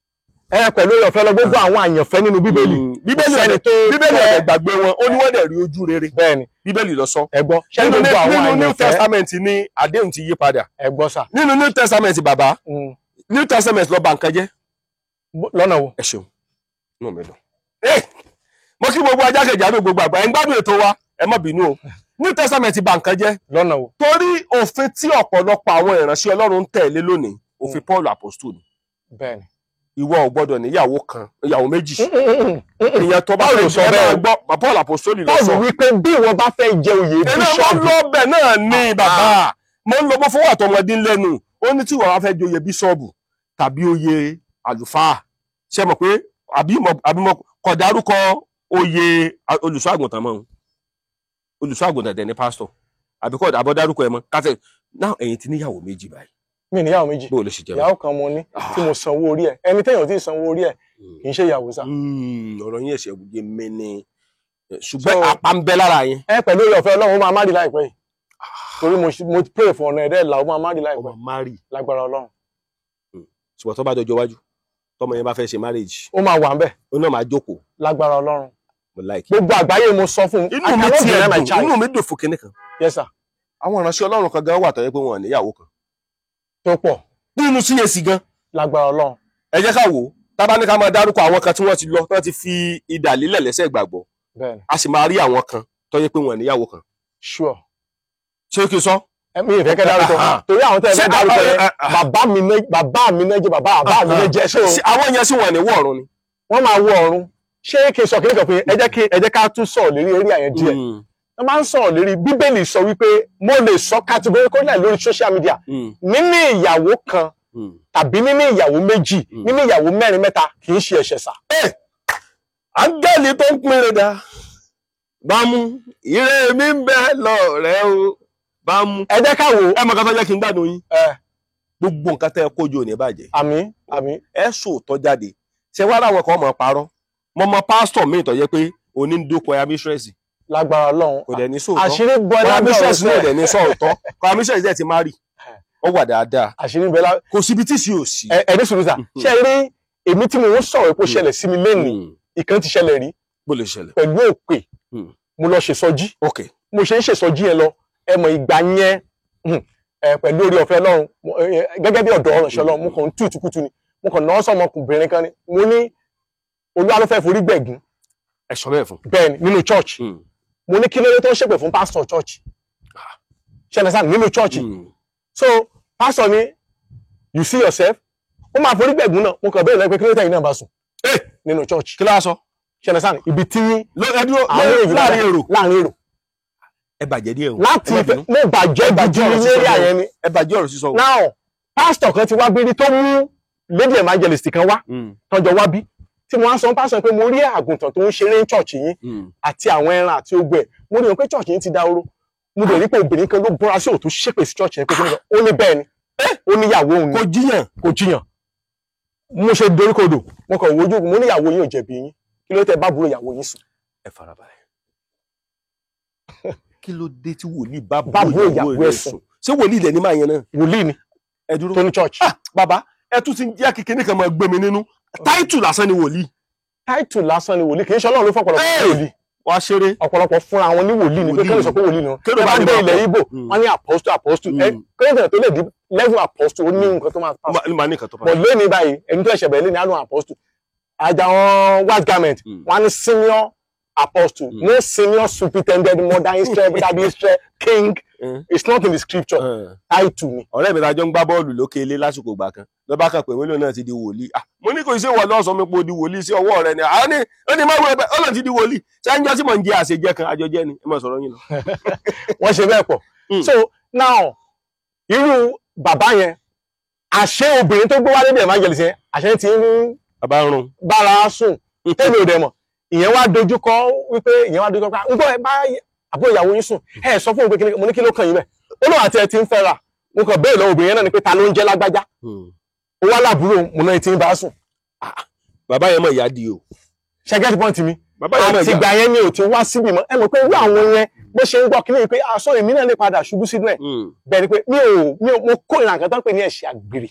Ẹ pẹ̀lú ọ̀fẹ́ lọ, gbogbo àwọn àyànfẹ́ nínú Bíbélì, Bíbélì sẹ́ni ọ̀dẹ̀ tó Bíbélì fẹ́- ọ̀dẹ̀ gbàgbé wọn, ó ní wọ́n dẹ̀ rí ojú rere. Bẹ́ẹ̀ni. Bíbélì lọ sọ. Ẹ gbọ́, ṣé Nínú gbogbo àwọn nínú New àyànfẹ́ Testament ní àdéhùn ti yí padà. Ẹ gbọ́ sà. Nínú New Testament, bàbá, New Testament lọ bà nǹkan jẹ́. Lọ́nà wo? Ẹ ṣeun, inú mi dùn. Mo kí gbogbo ajákèjádò gbogbo àgbà ẹ ń gbádùn ètò wa, ẹ má bínú o. New Testament bà nǹkan jẹ́. Lọ́nà wo? Torí òfin tí ọ̀pọ̀lọpọ̀ àwọn ìránṣẹ́ Ọlọ́run ń tẹ̀lé lónìí, òfin Paul apostle ni. Bẹ́ẹ̀ni. Ìwọ ò gbọ́dọ̀ níyàwó kan, ìyàwó méjì. Ìyẹn tó bá Paul fẹ́ sọ ẹ bẹ́ẹ̀. máa gbọ́, Paul apostle ló Paul sọ. wípé bí ìwọ bá fẹ́ jẹ oyè Ẹ̀nà mo ń bíṣọ̀bù. lọ bẹ̀ náà ni, bàbá, mo ń lọ bó fún àtọmọdé lẹ́nu. Ó ní tí ìwọ bá fẹ́ joyè bíṣọ̀bù tàbí oyè àlùfáà, ṣe mọ̀ pé àbí mo kò dárúkọ oyè olùṣọ́ àgùntàn mọ́? Olùṣọ́ àgùntàn dẹ̀ ní pásítọ̀, àbí kò àbọ̀ dárúkọ ẹ̀ mọ́ kátẹ́ náà. Ẹ̀yin ti níyàwó méjì báyìí? Mi níyàwó méjì. Bó o lè ṣe jẹ́? Ìyàwó kan mo ní tí mo sanwó orí ẹ̀. Ẹni téèyàn tí ì sanwó orí ẹ̀ kì í ṣe ìyàwó sà. Ọ̀rọ̀ yín ẹ̀ṣẹ̀ yé mi ni, ṣùgbọ́n So- apá ń bẹ lára yín. Ẹ pẹ̀lú oore ọ̀fẹ́ Ọlọ́run, ó máa má rí láìpẹ́ yìí, torí mo pray fún ọ̀nà ẹ̀dẹ́ ìlà, ó máa má rí láìpẹ́. Ọmọ mari? Lágbára Ọlọ́run. Ṣùgbọ́n tó bá dọjọ́ iwájú, tọmọ yẹn bá fẹ́ ṣe marriage, Ó máa wà ń bẹ̀. ó náà máa jókòó. Lágbára Ọlọ́run. Mo like. Gbogbo àgbáyé mo sọ fún un. Inú mi I cannot tiẹ̀ deny my dùn child. Inú mi dùn fún kinní kan. Yes sir. Àwọn ìránṣẹ́ Ọlọ́run kan gan wà tó yẹ pé wọn ò níyàwó kan. Tó pọ̀. Nínú CAC gan. Lágbára Ọlọ́run. Ẹ jẹ́ ká wò ó, tá bá ní ká máa dárúkọ àwọn kan tí wọ́n ti lọ, tí wọ́n ti fi idà lílẹ̀ lẹ́sẹ̀ ìgbàgbọ́, a sì máa rí àwọn kan tó yẹ pé wọn ò níyàwó kan. Sure. Ṣé kí n sọ? Mi ì fẹ́ kẹ́ dárúkọ, torí àwọn tẹ́ ẹ fẹ́ Ṣé dárúkọ yẹn, ah, ah. bàbá mi náà jẹ́ bàbá bàbá mi náà jẹ́ so. Ṣé àwọn yẹn sì wọ́n ní wọ̀ọ̀run ni? Wọ́n máa wọ ọ̀run. Ṣé kí n sọ kíní kan pé ẹ jẹ́ ká tún sọ̀rọ̀ lérí eré àyẹn díẹ̀? Wọ́n máa ń sọ̀rọ̀ lérí Bíbélì sọ wípé mo lè sọ categorically lórí social media, níní ìyàwó kan tàbí níní ìyàwó méjì, níní ìyàwó mẹ́rin, mẹ́ta, kì í ṣe ẹ̀ṣẹ̀ sà. Áńgẹ́lì tó ń pín rẹ̀ dá bámú, ire mi ń bẹ lọ́rẹ́ o, bámú. Ẹ jẹ́ ká wò ó. Ẹ mọ̀ ká tó jẹ́ kí n gbádùn yín. Ẹ. Gbogbo nǹkan tẹ́ ẹ kójú ò ní bàjẹ́. Àmín, àmín. Ẹ sòótọ́ jáde. Ṣé wàá láwọn kan mọ̀ parọ́ mọ́ mọ́? Pásítọ̀ míì tó yẹ pé òní ń dókun ẹ̀yà mistress. Lágbára Ọlọ́run. Kò dẹ̀ ní sòótọ́. Àṣírí gbọ́ Kọ́ra lábẹ́ mistress ọ̀rọ̀ náà sẹ́. Dẹ̀ ní sọ̀tọ́. Kọ́ra mistress dẹ̀ ti má rí, ó wà dáadáa. Àṣírí bẹ lábẹ́. Kò síbi tí sì ò sí. Ẹ ní sùúrù sà. Ṣé ẹ rí èmi tí mo ń sọ̀rọ̀ epo ṣẹlẹ̀ sí mi lénìí, ìkan ti ṣẹlẹ̀ rí. Bó lè ṣẹlẹ̀? Pẹ̀lú òpè. Mo lọ ṣèsọjí. Mo ṣe ń ṣèsọjí yẹn lọ, ẹ mọ̀ ìgbà yẹn, ẹ pẹ̀lú orí ọ̀fẹ́ Ọlọ́run, gẹ́gẹ́ bí ọ̀dọ́ ọ̀ránṣẹ́ Ọlọ́run, mo kàn ń tú ìtukùtù ni, mo kàn náà sọmọkùnrin kan ni, mo ní Olúwa ló fẹ́ forí gbẹ̀gún. Ẹ sọ bẹ́ẹ̀ fún? Bẹ́ẹ̀ ni, nínú church. Mo ní kí ló dé tó ń ṣépè fún pastor church, ṣẹlẹ̀ sáà nínú church. So pastor ni, you see yourself, ó máa forí gbẹ̀gún náà. Mo kàn bẹ́ẹ̀ lẹ́pẹ́, kí ló tẹ̀yìn náà bá sùn nínú church? Kí ló wá sọ? Ṣẹlẹ̀ sáà, ibi tí Ẹ dúró. àwọn èrò Láàrin èrò? Láàrin èrò. Ẹ bàjẹ́ díẹ̀ o. Láti Ẹ má bínú. mo bàjẹ́ gidi Ọ̀rọ̀ sísọ lérí o. àyẹn ni. Ẹ bàjẹ́ ọ̀rọ̀ sísọ o. Now, pastor kan ti wá bí rí tó mú lady evangelist kan wá, tọjọ wá bí, tí mo wá sọ fún pastor pé mo rí àgùntàn tó ń ṣeré ní church yín àti àwọn ẹran àti ogbẹ. Mo rí wọn pé church yín ti dahoro. Mo dẹ̀ rí pé obìnrin kan ló bọ́ra sí òtún ṣépè sí church yẹn pé kí ni. Ó ní bẹ́ẹ̀ ni, ó níyàwó òun ni. Kò jiyàn? Kò jiyàn. Mo ṣe doríkodò, mo kàn wojú, mo ní ìyàwó yín ò jẹ̀bi yín, kí ló tẹ bá àbúrò ìyàwó yín sùn? Ẹ farabalẹ̀. Kí ló dé tí wòlíì bá Bá àbúrò ìyàwó rẹ̀ ẹ̀ sùn? Ṣé wòlíì ilẹ̀ ní máa yẹn náà? Wòlíì ni. Ẹ dúró. Tó ní church. Ah, bàbá, ẹ tún ti ń jẹ́ kékeré kan máa gbé mi nínú. Táìtù lásán ni wòlíì. Táìtù lásán ni wòlíì, kì í ṣe Ọlọ́run ló fọ̀pọ̀lọpọ̀ Hey! wòlíì. Wàá ṣeré. Ọ̀pọ̀lọpọ̀ fúnra wọn ní wòlíì ni pé Wòlíì kí ló sọ pé wòlíì ni wọn. Kí ló Ẹ bá bá ní dé máa ilẹ̀ pọ̀? Ìgbò, wọ́n ní apostle, apostle. Ẹ kéde tó lè di level apostle, ó ní nǹkan tó máa pass. Ní màá ní nǹkan tó But bá. lónìí báyìí, ẹni tó ẹ̀ṣẹ̀ bẹ̀rẹ̀ lé ní àlùn apostle. Àjà wọn white garment, wọ́n ní senior apostle, no senior superintendent, mother Israel, daddy Israel, king. It's not in the scripture. Title ni. Ọ̀rẹ́ mi ta jọ ń gbá bọ́ọ̀lù lókè ilé lásìkò ìgbà kan, ló bá kàn pé wọ́n lòun náà ti di wòlíì. Ah, mo ní kò sí ìwọ lọ́sọ̀ mi pé o di wòlíì sí ọwọ́ rẹ ni. Àwọn ní ó ní má wúlò bẹ́ẹ̀, ó lòun ti di wòlíì. Ṣé ń jọ́ tí mò ń jẹ àṣejẹ kan àjọjẹ ni? Ẹ má sọ̀rọ̀ yín lọ. Wọ́n ṣe bẹ́ẹ̀ pọ̀. So now, irú bàbá yẹn, àṣé obìnrin tó gbé wálé bí evangelist yẹn, àṣé ti ń Bàbá ń rún. bára sùn, tẹ́mi ò dẹ̀ mọ̀. Ìyẹn wá dojúkọ wípé, ìyẹn wá dojúkọ pé nǹkan ẹ bá àbúrò ìyàwó yín sùn, ẹ sọ fún òun pé kí ni. Mo ní kí ló kàn yín bẹ́ẹ̀? Ó lóun àti ẹ ti ń fẹ́ra. Mo kàn béèrè lọ́wọ́ obìnrin yẹn náà ni pé ta ló ń jẹ́ lágbájá? Ó wá láàbúrò, mo náà ti ń bá sùn. Bàbá yẹn mọ̀ ìyá di o. Ṣe get point mi? Bàbá yẹn mọ̀ ìyá. Àtìgbà yẹn ni ò ti wá síbi mọ́. Ẹ mọ̀ pé irú àwọn yẹn, bó ṣe ń gbọ́ kí ni pé aṣọ èmi náà lè padà ṣubú sínú ẹ̀. Bẹ́ẹ̀ ni pé mi ò mo kórìíra nǹkan tó ń pè ní ẹ̀ṣẹ̀ àgbèrè.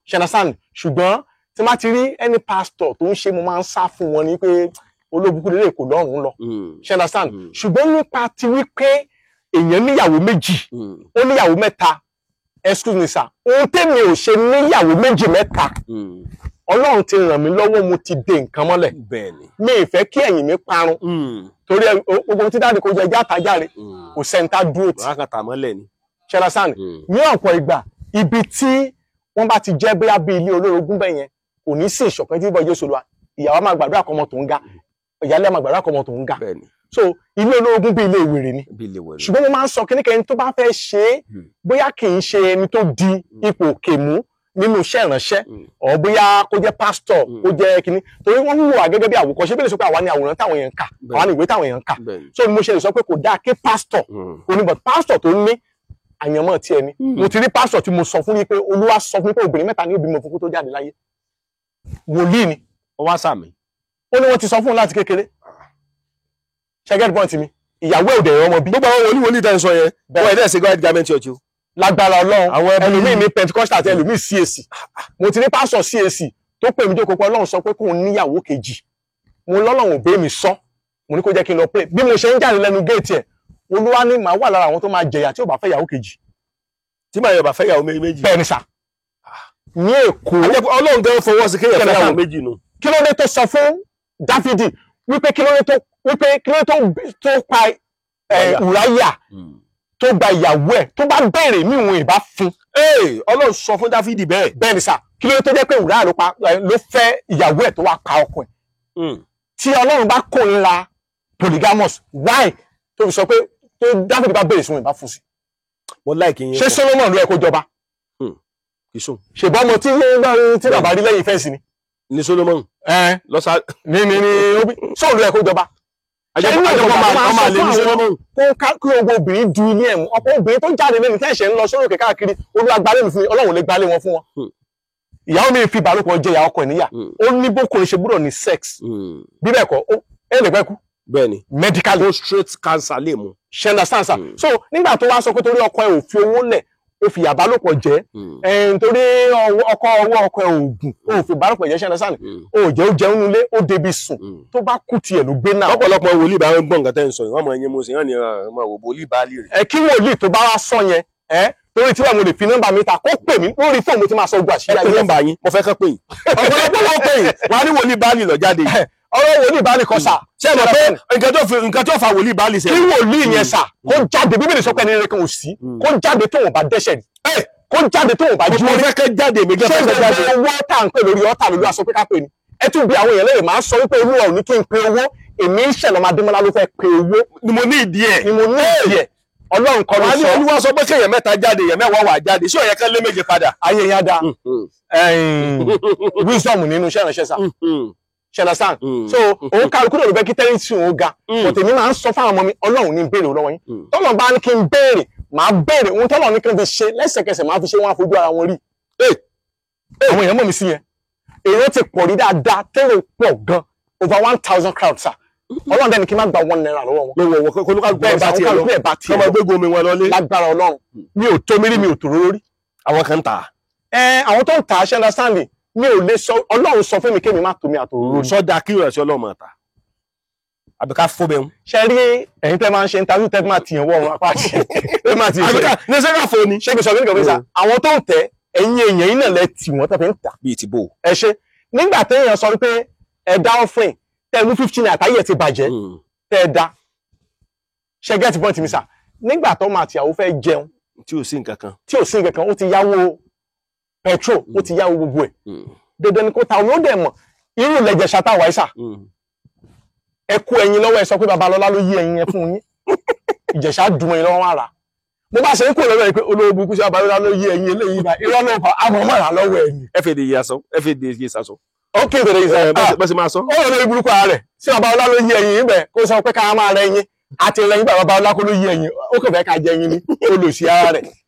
Ṣe understand? Ṣùgbọ́n tí má ti rí any pastor tó ń ṣe, mo máa ń sá fún wọn ni pé olóbùkún lè kò lọ́rùn lọ. Ṣe understand? Ṣùgbọ́n nípa ti wípé èèyàn níyàwó méjì, ó níyàwó mẹ́ta, excuse me sir, ohun tèmi ò ṣe níyàwó méjì mẹ́ta, Ọlọ́run ti ràn mí lọ́wọ́, mo ti de nǹkan mọ́lẹ̀. Bẹ́ẹ̀ni. Mi ì fẹ́ kí ẹ̀yìn mi parun, torí gbogbo ohun tí dáàdì kò jẹ ẹjẹ́ àtàjáre, kò sẹ́ńtà dúró tì. Wàá kàn tà mọ́lẹ̀ ni. Ṣe understand? Ní ọ̀pọ̀ ìgbà, ibi tí wọ́n bá ti jẹ́ bóyá bí ilé olórogún bẹ́ẹ̀ yẹn, kò ní sí ìṣọ̀kan tí bọ́ Jésù Olúwa. Ìyàwó máa gbàdúrà kọ́mọ tó ń ga, ìyálé máa gbàdúrà kọ́mọ tó ń ga. Bẹ́ẹ̀ni. So ilé olórogún bí ilé ìwèrè ni. Bí ilé wẹ̀rẹ̀. Ṣùgbọ́n mo máa ń sọ kíní kẹ́ni tó bá fẹ́ ṣe é, bóyá kì í ṣe ẹni tó di ipò òkè mú nínú iṣẹ́ ìránṣẹ́, ọ̀ bóyá kó jẹ́ pásítọ̀, kó jẹ́ kíní, torí wọ́n ń wò wá gẹ́gẹ́ bí àwòkọ́ṣe. Bí lè sọ pé àwa ni àwòrán táwọn èèyàn ń kà, àwa ni ìwé táwọn èèyàn ń kà. So mo ṣe lè sọ pé kò dáa kí pásítọ̀ kò ní, but pásítọ̀ tó ní àyànmọ́ tiẹ̀ ni. Mo ti rí pásítọ̀ tí mo sọ fún yín pé Olúwa sọ fún mi pé obìnrin mẹ́ta ní ó bímọ fún kó tó jáde láyé. Wòlíì ni. Ó wá sàmì. Ó ní wọ́n ti sọ fún un láti kékeré. Ṣe get point mi? Ìyàwó ẹ̀ ò dẹ̀ ọmọ bí. Gbogbo àwọn wòlíì wòlíì tẹ́ ń sọ yẹn, wọ́n ẹ̀ dẹ́ ṣe God garment church o. Lágbára Ọlọ́run. Àwọn ẹbí- Ẹlòmíì ní Pentecostal àti ẹlòmíì CAC. Mo ti rí pásítọ̀ CAC tó pè mí jókòó pé Ọlọ́run sọ pé kóun níyàwó kejì. Mo lọ́lọ́run ò bẹ́ mi sọ, mo ní kó jẹ́ kí n lọ pray. Bí mo ṣe ń jáde lẹ́nu géètì ẹ̀, Olúwa ní màá wà lára àwọn tó máa jẹ̀yà tí ò bá fẹ́ ìyàwó kejì. Tí màá yọ̀ bá fẹ́ yàwó méjì. Bẹ́ẹ̀ ni sà, ní Èkó. A jẹ́ pé Ọlọ́run gan fọwọ́ sí kéèyàn fẹ́ Kẹ́lẹ́ yàwó sàn. méjì nu. Kí ló dé tó sọ fún Dáfídì wípé kí ló dé tó wípé kí ló dé tó pa ẹ Ùráyà, tó gba ìyàwó ẹ̀, tó bá béèrè mí òun ìbá fún? Ee, Ọlọ́run sọ fún Dáfídì bẹ́ẹ̀. Bẹ́ẹ̀ ni sà. Kí ló dé tó jẹ́ pé Ùráyà ló pa ló fẹ́ ìyàwó ẹ̀ tó wá pa ọkọ ẹ̀? Tí Ọlọ́run bá kórìíra polygamous, why tó fi sọ pé tó Dáfídì bá béèrè sí òun ìbá fún sí? Mo like yín. Ṣé Solomon ló yẹ kó jọba? Kì í sùn. Ṣèbọn ọmọ tí bàbá rí lẹ́yìn fẹ́ǹsì ni. Ní Solomon lọ́sà. Ní ó bí sóòlù ẹ̀ kó jọba. Ajẹ́pọ̀ Ṣé inú ọmọ ìjọba máa ń ọmọ sọ àlè fún ní àwọn Solomon. kó ká kí ogun obìnrin du ilé ẹ̀mú? Ọ̀pọ̀ obìnrin tó jáde lẹ́nu tẹ́ẹ̀ṣẹ̀ ń lọ sórí òkè káàkiri, Olúwa gbalé mi fún mi, Ọlọ́run ò lè gbalé wọn fún wọn. Ìyàwó mi fi ìbálòpọ̀ jẹ ìyàwó ọkọ ẹ̀ níyà. Ó ní bókùnrin ṣe gbúdọ̀ ní sex, bí bẹ́ẹ̀ kọ́ ẹ lè pẹ́ kú Bẹ́ẹ̀ni. medically. Prostate cancer lè mú. Ṣe understand sir? So nígbà tó wá sọ pé torí ọkọ ẹ̀ ò fi owó lẹ̀, ó fi ìbálòpọ̀ jẹ́ ẹ̀, nítorí ọkọ ọwọ́ ọkọ ẹ̀ ògùn, ó fi ìbálòpọ̀ jẹ́, ṣe understand? Ó jẹ́ ó jẹun nulẹ̀, ó débi sùn, tó bá kú tiẹ̀ ló gbé náà. Ọ̀pọ̀lọpọ̀ wòlíì bá ń gbọ́ nǹkan tẹ́ ń sọ yìí, wọ́n mọ̀ ẹyin mo sì wọ́n ní ọmọ wò wòlíì bá lè rè. Ẹ kí wòlíì tó bá wá sọ yẹn ẹ, torí tí wọn mo lè fi nọ́mbà mi ta, kó pè mí lórí fóònù, mo ti máa sọ ogun àṣírí Ẹ pé ayé. nọ́mbà yín, mo fẹ́ kán pè yín. Ọ̀pọ̀lọpọ̀ wọ́n pè yín, wọ́n á ní wòlíì bá lè lọ jáde yìí. Ọ̀rọ̀ wòlíì bá ní kọ sà. Ṣé ẹ mọ̀ pé nǹkan tó fa wòlíì bá lè ṣe? Kí wòlíì yẹn sà kó jáde. Bíbélì sọ pé ẹni rere kan ò sí. Kó jáde tó wọn bá dẹ́ṣẹ̀ ni, kó jáde tó wọn bá jí Mo orí. fẹ́ kẹ́ jáde, mi gẹ́ Ṣé fẹ́ kẹ́ jáde. gbogbo owó tá à ń pè lórí ọ̀tà lórí aṣọ pé ká pè ní? Ẹ tún bí àwọn èèyàn lẹ́yìn máa ń sọ wípé Olúwa ò ní kí n pe owó, èmi ń ṣẹlẹ̀ ọmọ Adémọ́lá ló fẹ́ pe owó. Ni mo ní ìdí ẹ̀. Ni mo ní ìdí ẹ̀, Ọlọ́run kọ́ ló Wọ́n á ní sọ. Olúwa sọ pé kéèyàn mẹ́ta jáde, èèyàn mẹ́wàá wà jáde, ṣé ó yẹ kán lé méje padà? Ayé yẹn á da wisdom nínú iṣẹ́ ìránṣẹ́ sà, ṣe understand? So òun kálukú náà ló fẹ́ kí tẹ́rìtì òun ga, but èmi máa ń sọ fáwọn ọmọ mi, Ọlọ́run ní béèrè lọ́wọ́ yín. Tọ́lọ̀ bá ní kí n béèrè, màá béèrè. Ohun tọ́lọ̀ ní kí n fi ṣe lẹ́sẹ̀kẹsẹ̀, màá fi ṣe. Wọ́n á fojú ara wọn rí. Àwọn èèyàn mọ̀ mí sí yẹn. Èrò ti pọ̀ rí dáadáa, tẹ́rò pọ̀ gan, over 1,000 crowd sir. Ọlọ́run dẹ́ni kí n má gba ₦1 lọ́wọ́ wọn. Lọ́wọ́ wọn kólúkálùkù Bẹ́ẹ̀ wọn bá sà, tiẹ̀ lọ. kálukú ẹ̀ bá tiẹ̀ Kọ́ máa lọ. gbégun omi wọn lọlé. Lágbára Ọlọ́run, mi ò tó mi rí, mi ò tòró lórí. Àwọn kan ń tà á. Ẹ àwọn tó ń tà á, ṣe understanding, mi ò lè sọ. Ọlọ́run sọ fún mi kémi má tó mi àtòró lórí. Sọ́dà kí ìrànṣẹ́ Ọlọ́run máa tà, àbí ká fó bẹ́ẹ̀. Ṣe rí ẹ̀yin tẹ́ máa ń ṣe interview, tẹ́ máa tìyàn wọ ọ̀run apá ṣe tẹ́ máa tìyàn Àbí ká ní sẹ́ká fó ni. Ṣé kí n sọ kí n kàn fún sà, àwọn tó ń tẹ, ẹ̀yin èèyàn yín náà lẹ tì wọ́n tó fi ń tà. Bíi ti bò. Ẹ ṣe nígbà téèyàn sọ wípé ẹ dá offering, tẹ́ mú 15 àtàyè ti bàjẹ́, tẹ́ ẹ dá, ṣe get point mi sà? Nígbà tó máa tìyàwó fẹ́ jẹun tí ò sí nǹkan kan. Tí ò sí nǹkan kan, ó ti yáwó petrol, ó ti yáwó gbogbo ẹ̀, dandan ni kó ta omi. Ó dẹ̀ mọ̀ irú ilẹ̀ Ìjẹ̀ṣà táwa yìí sà, ẹ kó ẹyin lọ́wọ́, ẹ sọ pé Babalọ́lá ló yí ẹyin yẹn fún yín, Ìjẹ̀ṣà dùn ẹyin lọ́wọ́, wọn rà. Mo bá ṣe ń kó lọ́wọ́ ẹ pé olówó burúkú sí Babalọ́lá ló yí ẹyin eléyìí bá, irọ́ ló pa àmọ́ mọ̀ rà lọ́wọ́ ẹ̀yìn. Ẹ fèdè yìí aṣọ, ẹ fèdè yìí sasọ. Ó kí ìbẹ̀rẹ̀ yìí sọ. Bá ṣe máa sọ. Ó lọ lórí burúkú ara rẹ̀ sí Babalọ́lá ló yí ẹyin ibẹ̀, kó sọ pé ká máa rẹ ẹyin àti rẹ ẹyin bá Babalọ́lá kó ló yí ẹyin, ó kàn fẹ́ ká jẹ ẹyin ni, ó lò sí ara rẹ̀.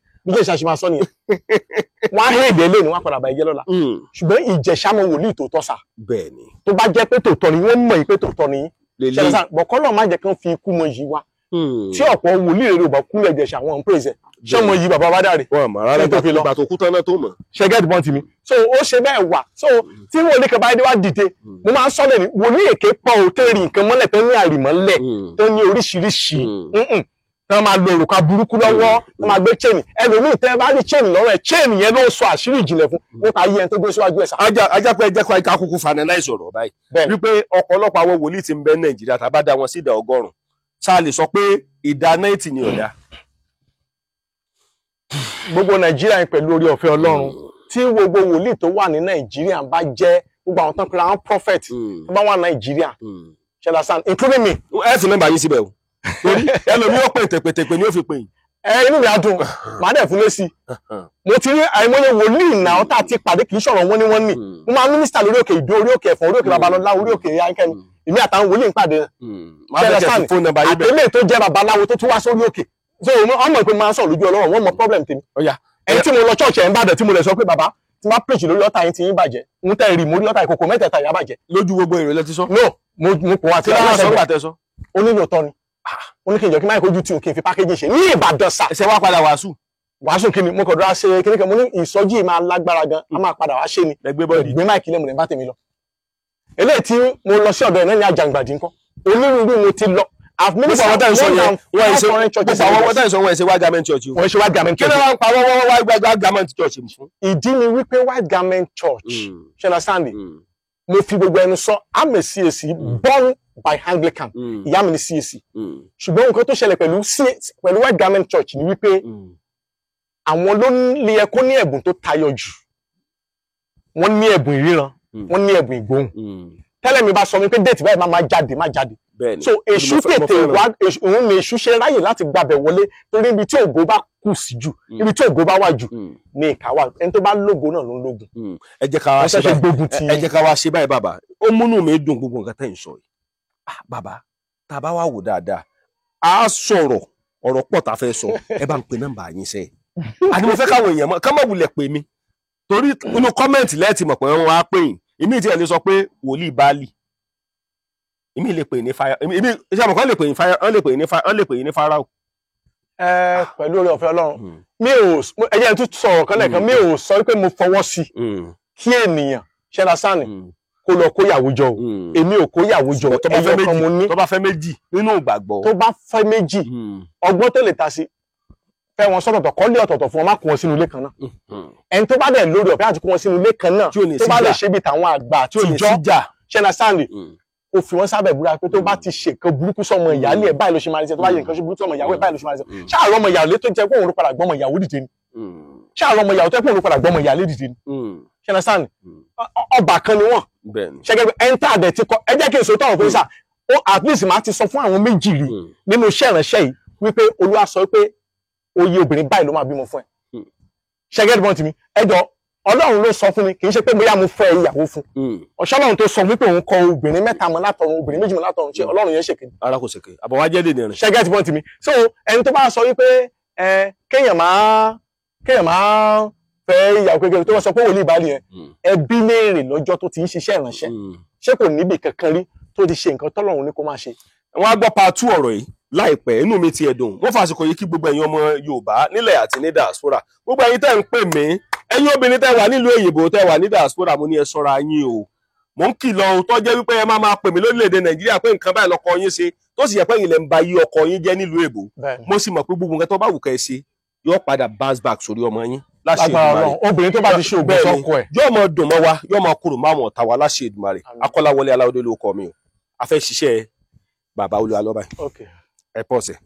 Bí Ìjẹ̀ṣà ṣe máa sọ nìyẹn, wọ́n á hé èdè lé ní wọ́n á padà bá ẹjẹ́ lọ́la. Ṣùgbọ́n Ìjẹ̀ṣà mọ wòlíì tòótọ́ sà. Bẹ́ẹ̀ ni. Tó bá jẹ́ pé tòótọ́ ni, wọ́n mọ̀ yín pé tòótọ́ ni yín. Lélẹ̀. Ṣẹlẹ̀ bọ̀kọ́lọ̀ má jẹ́ kán fi ikú mọ yìí wá, tí ọ̀pọ̀ wòlíì rere ò bá kúnlẹ̀ Ìjẹ̀ṣà, wọn ń pèsè ṣé mọ yìí bàbá bá dàrí. Wọn àmọ́ rárá. Ṣé tó fi lọ? Ìgbà tó kú tán náà tó mọ̀. Ṣe get point mi? So ó ṣe bẹ́ẹ̀ wà. So tí wòlíì kan bá dé wá dìde, mo máa ń sọ lẹ́nu, wòlíì èké pọ̀ ò tó rí nǹkan mọ́lẹ̀, tó ní àrìmọ́lẹ̀, tó ní oríṣiríṣi. Tí wọ́n máa lo òrùka burúkú lọ́wọ́, wọ́n máa gbé chain ẹlòmíì, tẹ́ bá rí chain lọ́wọ́ ẹ̀, chain yẹn ló sọ àṣírí ìjìnlẹ̀ fún nípa ayé ẹni tó gbé síwájú ẹ̀ sà. Ajá pé ẹ jẹ́ kó ká kúkú finalize ọ̀rọ̀ báyìí. Bẹ́ẹ̀ni. Wípé ọ̀pọ̀lọpọ̀ àwọn wòlíì tí ń bẹ ní Nàìjíríà, tá a bá dá wọn sí ìdá 100, ṣá lè sọ pé ìdá 90 ni ọ̀dà? Gbogbo Nàìjíríà yẹn, pẹ̀lú orí ọ̀fẹ́ Ọlọ́run, tí gbogbo wòlíì tó wà ní Nàìjíríà bá jẹ́ gbogbo àwọn tán pera àwọn prophet tó bá wà Nàìjíríà, ṣẹlá, including me. Ẹ fi nọ́mbà yín síbẹ̀ o, torí ẹlòmíì ó pè tèpètèpè ni ó fi pè yín. Ẹ inú mi á dùn, màá dẹ̀ fún lésì. Mo ti rí àìmọye wòlíì náà tá a ti pàdé, kì í sọ̀rọ̀ wọ́n ní wọ́n ní. Mo máa mínísítà lórí òkè Ìdó, orí òkè Ẹ̀fọ̀n, orí òkè Babalọ́lá, orí òkè Yankẹ́mi, èmi àtàwọn wòlíì ń pàdé náà. Máa fẹ́ kẹ́ fi fóònù nọ́mbà yín bẹ̀. Àtẹlẹ tó jẹ́ babaláwo tó tún wá sórí òkè, so wọ́n mọ̀ pé máa ń sọ̀rọ̀ lójú Ọlọ́run, wọ́n mọ̀ problem tèmi. Ọ̀yà. Ẹni tí mo lọ church ẹ̀ ń bàdàn, tí mo lè sọ pé bàbá, tí máa preach lórí ọ̀tá yín tí yín bàjẹ́ ń tẹ́ rí mo rí ọ̀tá ìkòkò mẹ́tẹ̀ẹ̀ta ìyá bàjẹ́. Lójú gbogbo èrò lẹ ti sọ. No, mo kò wá Kí ló wá sọ nígbà tẹ́ sọ? Ó nílò tọ́ ni, ó ní kí n jọ kí n máa kojú tí n kì í fi packaging ṣe ní Ìbàdàn sà. Ẹsẹ wá padà wàásù. Wàásù kí ni? Mo kàn dúró ṣe kíní kan, mo ní ìsọjí yìí máa lágbára gan, a máa padà wá ṣe ni. Lẹgbẹ bọ́ọ̀dì. Gbé máìkì lẹ́mu lẹ́ bá tèmi lọ. Eléyìí tí mo lọ sí ọ̀dọ̀ ẹ̀ náà ní Àjàngbàdì ńkọ́, onírúurú mo ti lọ. I've Gbogbo àwọn ministered tá ń sọ more yẹn than wọ́n ṣe 500 churches gbogbo in àwọn Lagos. tá ń sọ wọ́n ṣe white garment church o. Wọ́n ṣe white garment Kí ló church. wá ń pa wọ́n wọ́n white garment church fún? Ìdí ni wípé white garment church, ṣe understand, mo fi gbogbo ẹnu sọ, I'm a CAC born by Anglican, ìyá mi ni CAC. Ṣùgbọ́n nǹkan tó ṣẹlẹ̀ pẹ̀lú white garment church ni wípé àwọn ló ní yẹ kó ní ẹ̀bùn tó tayọ jù. Wọ́n ní ẹ̀bùn ìríran, wọ́n ní ẹ̀bùn ìgbóhùn. Tẹ́lẹ̀ mi bá sọ mi pé date báyìí máa jáde, máa jáde. Bẹ́ẹ̀ni. So èṣù tètè wá, òun ni èṣù ṣe ráyè láti gbabẹ̀ wọlé, torí ibi tí ògo bá kù sí jù, ibi tí ògo bá wà jù ní ìka wà. Ẹni tó bá lógo náà ló ń lógun. Ẹ jẹ́ ká wá Wọ́n ṣe ṣẹ̀ṣẹ̀ báyìí. gbógun ti. Ẹ jẹ́ ká wá ṣe báyìí, bàbá. Ó múnú mi dùn gbogbo nǹkan tẹ́ ń sọ yìí. Ah, bàbá, tá a bá wá wò dáadáa, a sọ̀rọ̀, ọ̀rọ̀ pọ̀ tá a fẹ́ sọ. Ẹ bá ń pe nọ́mbà yín sẹ́. Àní mo fẹ́ káwọn èèyàn mọ̀ ká má wulẹ̀ pè mí, torí inú comment lẹ́ẹ̀tì mọ̀ pé wọ́n á pè yín. Ìmí tí ẹ lè sọ pé wòlíì Báálì, ìmí lè pè ní fire, ìmí iṣẹ́ àmọ̀kọ́ lè pè ní fire, wọ́n lè pè ní fire, wọ́n lè pè ní Pharaoh. Ẹ pẹ̀lú oore ọ̀fẹ́ Ọlọ́run, mi ò, ẹ jẹ́ n tún sọ̀rọ̀ kan lẹ́ẹ̀kan, mi ò sọ pé mo fọwọ́ sí kí ènìyàn ṣẹlá sáni kó lọ kóyàwó jọ o. Èmi ò kóyàwó jọ. Tó bá fẹ́ Ẹyọ kan mo ní. méjì, tó bá fẹ́ méjì nínú ìgbàgbọ́. Tó bá fẹ́ méjì, ọgbọ́n tó lè ta sí, fẹ́ wọn sọ́tọ̀tọ̀, kọ́lé ọ̀tọ̀ọ̀tọ̀ fún wọn, má kó wọn sínú ilé kan náà. Ẹni tó bá dẹ̀ lórí ọ̀fẹ́ àti kó wọn sínú ilé kan náà, Tí ò ní tó bá síjà. lè ṣe bí tàwọn àgbà Tí ò ní àtijọ́, síjà. ṣẹlá sáni, kó fi wọn sábẹ̀ búra pé tó bá ti ṣe nǹkan burúkú sọmọ ìyáálé ẹ̀, báyìí ló ṣe máa rí ṣe. Tó bá yẹ nǹkan ṣe burúkú sọmọ ìyàwó ẹ̀, báyìí ló ṣe máa rí ṣe. Ṣáà ọmọ ìyàwó tó jẹ́ pé òun ló padà gbọ́mọ ìyàwó dìde ni? Ṣáà ọmọ ìyàwó tó jẹ́ pé òun ló padà gbọ́mọ ìyáálé dìde ni? Ṣẹlá sáni, ọba kan ni wọ́n. Bẹ́ẹ̀ni. Ṣẹgẹ ẹńtà àdẹ ti kọ. Ẹ jẹ́ kí n sọ tọrọ fún sà ó, at least màá ti sọ fún àwọn méjì rí nínú iṣẹ́ ìránṣẹ́ yìí wípé Olúwa sọ pé oyè obìnrin báyìí ló máa bímọ fún ẹ. Ṣẹgẹ ẹdùnmọ́ tìmí, ẹ jọ, Ọlọ́run ló sọ fún mi, kì í ṣe pé bóyá mo fẹ́ ìyàwó fún ọ̀ṣọ́. Ọlọ́run tó sọ wípé òun kọ obìnrin mẹ́ta mọ́ látọ̀run, obìnrin méjì mọ́ látọ̀run, ṣé Ọlọ́run yẹn ṣèké? Ara kò sèké àbọ̀wá jẹ́ dèdè rìn. Ṣẹgẹ ẹdùnmọ́ tìmí. So ẹni tó bá sọ wípé ẹ kéèyàn máa fẹ́ ìyàwó kékeré tó wọ́n sọ pé wòlíì Báálì yẹn, ẹbí léèrè lọ́jọ́ tó ti ń ṣiṣẹ́ ìránṣẹ́, ṣé kò níbì kankan rí tó ti ṣe nǹkan tọ́lọ́run ní kó má ṣe? Wọ́n á gbọ́ part 2 ọ̀rọ̀ yìí láìpẹ́. Inú mi ti ẹ̀dùn. Wọ́n fàsìkò yìí kí gbogbo ẹ̀yin ọmọ Yorùbá nílẹ̀ àti ní diaspora, gbogbo ẹ̀yin tẹ́ ń pè mí, ẹ̀yin obìnrin tẹ́ wà nílùú òyìnbó, tẹ́ wà ní diaspora, mo ní ẹ ṣọ́ra yín o. Mò ń kìlọ̀ o, tó jẹ́ wípé ẹ má máa pè mí lórílẹ̀‐èdè Nàìjíríà pé nǹkan báyìí lọkọ yín ṣe, tó sì yẹ pé ẹ̀yin lẹ ń ba yí ọkọ yín jẹ́ nílùú èbó. Mo sì mọ̀ pé gbogbo nǹkan tó bá wù kẹ́ ẹ ṣe yóò padà bounce back sórí ọmọ yín láṣẹ Lágbára Èdùmàrè. Ọlọ́run, obìnrin tó bá ti ṣe ògùn Bẹ́ẹ̀ni, sọ́kọ ẹ̀, yóò máa dùn mọ́ wa, yóò máa kúrò máwọn ọ̀tá wa láṣẹ Èdùmàrè. Àmín. Akọ́láwọlé Aláwọ̀dé ló kọ mi o. A fẹ́ ṣiṣẹ́ bàbá Olúwa lọ́ba yìí. Okay. Ẹ pọ̀ sẹ̀.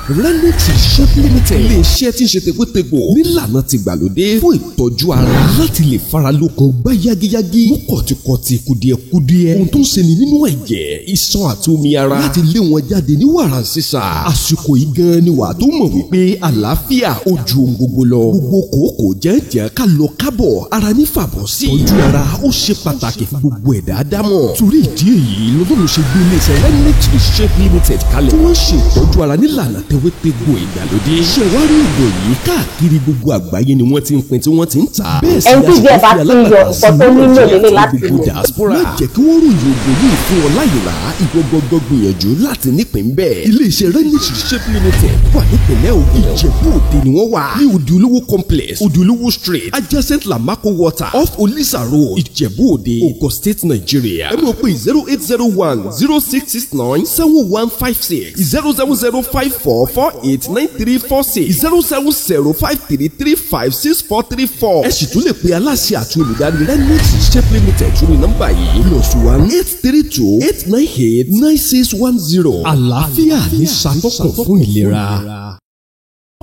Renix Shop Limited, ilé-iṣẹ́ tí ń ṣe tegbótegbò nílànà ti gbàlódé fún ìtọ́jú ara láti lè fara lókun gbá yágíyágí, mú kọ̀tíkọ̀tì kùdìẹ̀kudiẹ, ohun tó ń ṣeni nínú ẹ̀jẹ̀, iṣan àti omi ara láti lé wọn jáde ní wàrà sísà. Àsìkò yìí gan ni wàá tó mọ̀ wípé àlàáfíà ó ju ohun gbogbo lọ. Gbogbo kòókòó jẹ́jẹ́ ká lọ kábọ̀ ara ní fàbọ̀ sí. Ìtọ́jú ara ó ṣe pàtàkì fún gbogbo ẹ̀dá dámọ̀. Torí ìdí èyí lọ́dún ṣe gbé iléeṣẹ́ Renix Shop Limited kalẹ̀ tí wọ́n ṣe ìtọ́jú ara nílànà tewétegbò ìgbàlódé. Ṣẹ̀wárí ògùn yìí káàkiri gbogbo àgbáyé ni wọ́n ti ń pín tí wọ́n ti ń tà. Bẹ́ẹ̀ sì Ẹni tí ni díẹ̀ bá a sì ti ń yọ fi nǹkan tó alágbàtà sí nílò Nàìjíríà lélẹ̀ láti àti gbogbo lò. diaspora. Má jẹ́ kí wọ́n ròyìn ògùn yìí fún ọ láyè rà, ìwọ gbọ́ngàn gbìyànjú láti nípìn bẹ́ẹ̀. Iléeṣẹ́ Renix Shop Limited wà nípìnlẹ̀ Ògùn. Ìjẹ̀bú Òde ni wọ́n wà. Ní Odùolówó complex, Odùolówó street, adjacent Lamako water, off Olisa road, Ìjẹ̀bú Òde, Ogun State, Nigeria. Ẹ mọ̀ pé 08010669715 6, 07054489346, 07053356434. Ẹ sì tún lè pe aláṣẹ àti olùdarí Renix Shop Limited sórí nọ́mbà yìí +18328989610. Àlàáfíà ní ṣàtọ́kùn fún ìlera.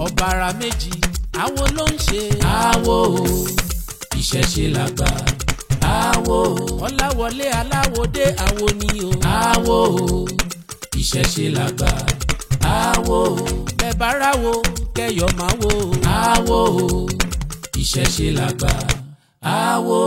Ọ̀bàrà méjì, àwo ló ń ṣe. Àwo ìṣẹ̀ṣe làgbà, àwo ọ̀làwọlé aláwòdé, àwo ni o. Àwo ìṣẹ̀ṣe làgbà, àwo bẹ́ẹ̀ bá ráwo kẹyọ̀ máa wo. Àwo ìṣẹ̀ṣe làgbà, àwo.